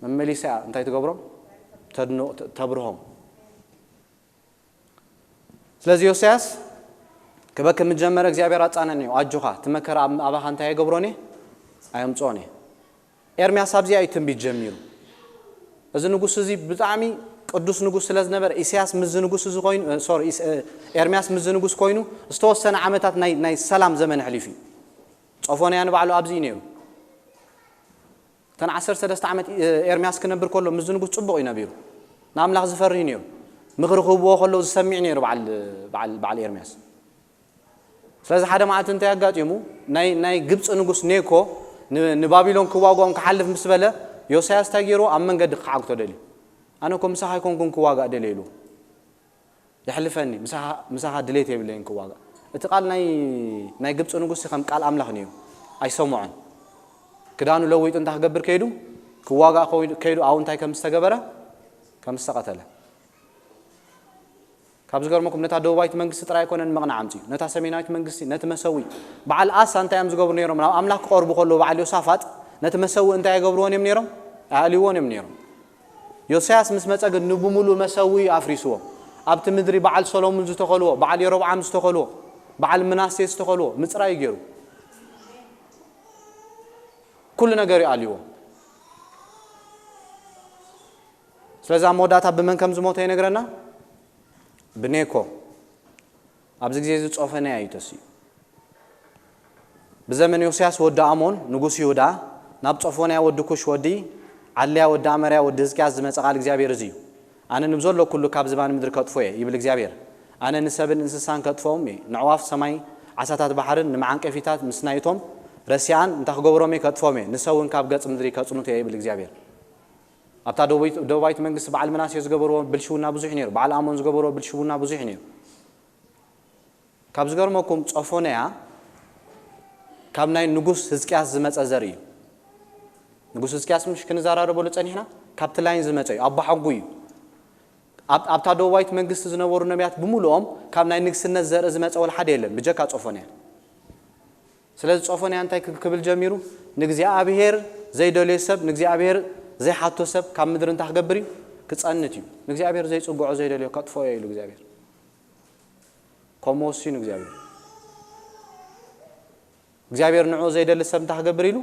መመሊሳ እያ እንታይ ትገብሮም? ተድንቕ ተብርሆም። ስለዚ ዮስያስ ክበኪ ምስ ጀመረ እግዚኣብሔር ኣጻነንዮ፣ ኣጆኻ እቲ መከራ ኣብ ኣባኻ እንታይ ኣይገብሮን እየ? ኣየምጽኦን እየ። ኤርምያስ ኣብዚኣ እዩ ትንቢት ጀሚሩ። እዚ ንጉስ እዚ ብጣዕሚ ቅዱስ ንጉስ ስለ ዝነበረ ኢሳያስ ምስዚ ንጉስ እዚ ኮይኑ ሶሪ ኤርምያስ ምስዚ ንጉስ ኮይኑ ዝተወሰነ ዓመታት ናይ ናይ ሰላም ዘመን ኣሕሊፉ እዩ። ጾፎንያ ንባዕሉ ኣብዚ እዩ ነይሩ። እተን ዓሰርተ ሰለስተ ዓመት ኤርምያስ ክነብር ከሎ ምስዚ ንጉስ ጽቡቕ እዩ ነቢሩ። ንኣምላኽ ዝፈርህ እዩ ነይሩ። ምኽሪ ክህብዎ ከለዉ ዝሰሚዕ ነይሩ በዓል በዓል በዓል ኤርምያስ። ስለዚ ሓደ መዓልቲ እንታይ ኣጋጢሙ? ናይ ናይ ግብፂ ንጉስ ኔኮ ን- ንባቢሎን ክዋግኦም ክሓልፍ ምስ በለ ዮሳያስ እንታይ ገይርዎ? ኣብ መንገዲ ክዓግቶ ደልዩ። ኣነ እኮ ምሳኻ ኣይኮንኩን ክዋጋእ ደልየ ኢሉ። የሕልፈኒ፣ ምሳኻ- ምሳኻ ድሌት የብለይን ክዋጋእ። እቲ ቃል ናይ ናይ ግብፂ ንጉስ ከም ቃል ኣምላኽ ነይሩ። ኣይሰምዖን። ክዳኑ ለዊጡ እንታይ ክገብር ከይዱ? ክዋጋእ ከይዱ- ከይዱ ኣብኡ እንታይ ከም ዝተገበረ? ከም ዝተቐተለ። ካብ ዝገርመኩም ነታ ደቡባዊት መንግስቲ ጥራይ ኣይኮነን ምቕናዕ ኣምፅኡ፣ ነታ ሰሜናዊት መንግስቲ፣ ነቲ መሰዊ። በዓል ኣሳ እንታይ እዮም ዝገብሩ ነይሮም? ናብ ኣምላኽ ክቐርቡ ከለዉ በዓል ዮሳፋጥ ነቲ መሰዊ እንታይ የገብርዎን እዮም ነይሮም? ኣእልይዎን እዮም ነይሮም። ዮስያስ ምስ መጸ ግን ንብምሉእ መሰዊ ኣፍሪስዎ። ኣብቲ ምድሪ በዓል ሰሎሙን ዝተኸልዎ፣ በዓል የሮብዓም ዝተኸልዎ፣ በዓል ምናሴ ዝተኸልዎ ምጽራይ ገይሩ። ኩሉ ነገር እዩ ኣልይዎ። ስለዚ ኣብ መወዳእታ ብመን ከም ዝሞተ ይነግረና? ብኔኮ። ኣብዚ ግዜ እዚ ጾፈንያ እዩ ተሲኡ። ብዘመን ዮስያስ ወዲ ኣሞን ንጉስ ይሁዳ ናብ ጾፎንያ ወዲ ኩሽ ወዲ ዓልያ ወዲ ኣመርያ ወዲ ህዝቅያስ ዝመጸ ቃል እግዚኣብሔር እዚ እዩ። ኣነ ንብዘሎ ኩሉ ካብ ዝባን ምድሪ ከጥፎ እየ ይብል እግዚኣብሔር። ኣነ ንሰብን እንስሳን ከጥፎም እየ፣ ንዕዋፍ ሰማይ ዓሳታት ባሕርን ንመዓንቀፊታት ምስ ናይቶም ረሲኣን እንታይ ክገብሮም እየ? ከጥፎም እየ። ንሰውን ካብ ገጽ ምድሪ ከጽኑት እየ ይብል እግዚኣብሔር። ኣብታ ደቡባዊት ደቡባዊት መንግስቲ በዓል ምናሴ ዝገበርዎ ብልሽውና ብዙሕ ነይሩ። በዓል ኣሞን ዝገበርዎ ብልሽውና ብዙሕ ነይሩ። ካብ ዝገርመኩም ጾፎንያ ካብ ናይ ንጉስ ህዝቅያስ ዝመጸ ዘርኢ እዩ። ንጉስ ህዝቅያስ ምሽ ክንዘራረበሉ ጸኒሕና ካብቲ ላይን ዝመጸ እዩ። ኣቦሓጉ እዩ። ኣብታ ደቡባዊት መንግስቲ ዝነበሩ ነቢያት ብምሉኦም ካብ ናይ ንግስነት ዘርኢ ዝመፀ ወላ ሓደ የለን ብጀካ ጾፎንያ። ስለዚ ጾፎንያ እንታይ ክብል ጀሚሩ? ንእግዚኣብሔር ዘይደልዮ ሰብ፣ ንእግዚኣብሔር ዘይሓቶ ሰብ ካብ ምድሪ እንታይ ክገብር እዩ? ክፀንት እዩ። ንእግዚኣብሔር ዘይፅግዖ ዘይደልዮ ከጥፍኦ እየ ኢሉ እግዚኣብሔር። ከምኡ ወሲኑ እግዚኣብሔር። እግዚኣብሔር ንዑ ዘይደሊ ሰብ እንታይ ክገብር ኢሉ?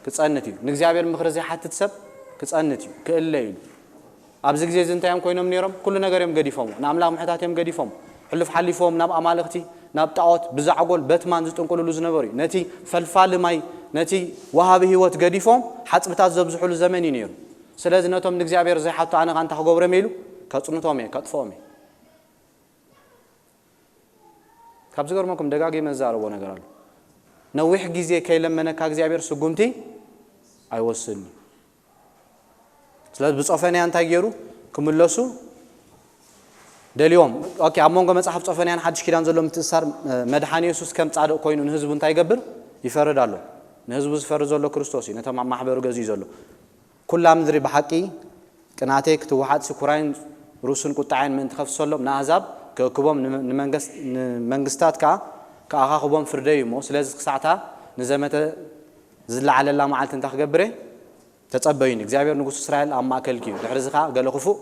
ክፀንት እዩ። ንእግዚኣብሔር ምኽሪ ዘይሓትት ሰብ ክፀንት እዩ፣ ክእለ ኢሉ። ኣብዚ ግዜ እዚ እንታይ እዮም ኮይኖም ነይሮም? ኩሉ ነገር እዮም ገዲፎም። ንኣምላኽ ምሕታት እዮም ገዲፎም። ሕሉፍ ሓሊፎም ናብ ኣማልኽቲ፣ ናብ ጣዖት፣ ብዛዕጎል በትማን ዝጥንቁልሉ ዝነበሩ እዩ። ነቲ ፈልፋሊ ማይ፣ ነቲ ወሃቢ ህይወት ገዲፎም ሓፅብታት ዘብዝሑሉ ዘመን እዩ ነይሩ። ስለዚ ነቶም ንእግዚኣብሔር ዘይሓቱ ኣነ ኸኣ እንታይ ክገብሮም ኢሉ? ከጽንቶም እየ፣ ከጥፍኦም እየ። ካብ ዝገርመኩም ደጋጊመ ዝዛረቦ ነገር ኣሎ። ነዊሕ ግዜ ከይለመነካ እግዚኣብሔር ስጉምቲ ኣይወስድን እዩ። ስለዚ ብጾፈንያ እንታይ ገይሩ? ክምለሱ ደልዮም። ኦኬ፣ ኣብ መንጎ መጽሓፍ ጾፈንያን ሓድሽ ኪዳን ዘሎ ምትእስሳር፣ መድሓኒ የሱስ ከም ጻድቕ ኮይኑ ንህዝቡ እንታይ ይገብር? ይፈርድ ኣሎ። ንህዝቡ ዝፈርድ ዘሎ ክርስቶስ እዩ፣ ነቶም ኣብ ማሕበሩ ገዚኡ ዘሎ። ኩላ ምድሪ ብሓቂ ቅንኣተይ ክትወሓጥ ስኩራይን ሩስን ቁጣዓይን ምእንቲ ከፍሰሎም ንኣህዛብ ክእክቦም ንመንገስ-፣ ንመንግስታት ከኣ ክኣኻኽቦም ፍርደይ እዩ እሞ፣ ስለዚ ክሳዕታ ንዘመተ ዝለዓለላ መዓልቲ እንታይ ክገብር እየ? ተጸበዩኒ። እግዚኣብሔር ንጉስ እስራኤል ኣብ ማእከልኪ እዩ። ድሕሪ እዚ ከኣ ገለ ክፉእ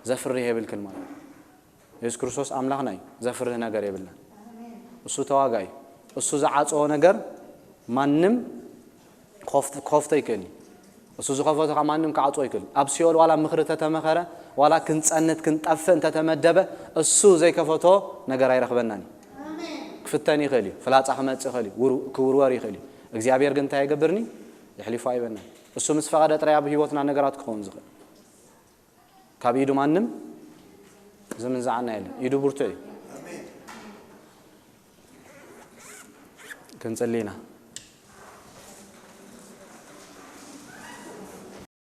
ዘፍርህ የብልክን ማለት እዩ። የሱስ ክርስቶስ ኣምላኽና እዩ። ዘፍርህ ነገር የብልናን። እሱ ተዋጋኢ እዩ። እሱ ዝዓጸዎ ነገር ማንም ክኸፍት-፣ ክኸፍቶ ኣይክእልን እዩ። እሱ ዝኸፈቶ ከኣ ማንም ክዓጽዎ ኣይክእልን። ኣብ ሲኦል ዋላ ምኽሪ ተተመኸረ፣ ዋላ ክንጸንት ክንጠፍእ እንተተመደበ፣ እሱ ዘይከፈቶ ነገር ኣይረኽበናን እዩ። ክፍተን ይኽእል እዩ። ፍላጻ ክመጽእ ይኽእል እዩ። ውር-፣ ክውርወር ይኽእል እዩ። እግዚኣብሔር ግን እንታይ ኣይገብርን እዩ? የሕሊፉ ኣይበናን። እሱ ምስ ፈቐደ ጥራይ ኣብ ህይወትና ነገራት ክኸውን ዝኽእል። ካብ ኢዱ ማንም ዝምንዝዓና የለን። ኢዱ ብርቱዕ እዩ። ክንጽሊ ኢና።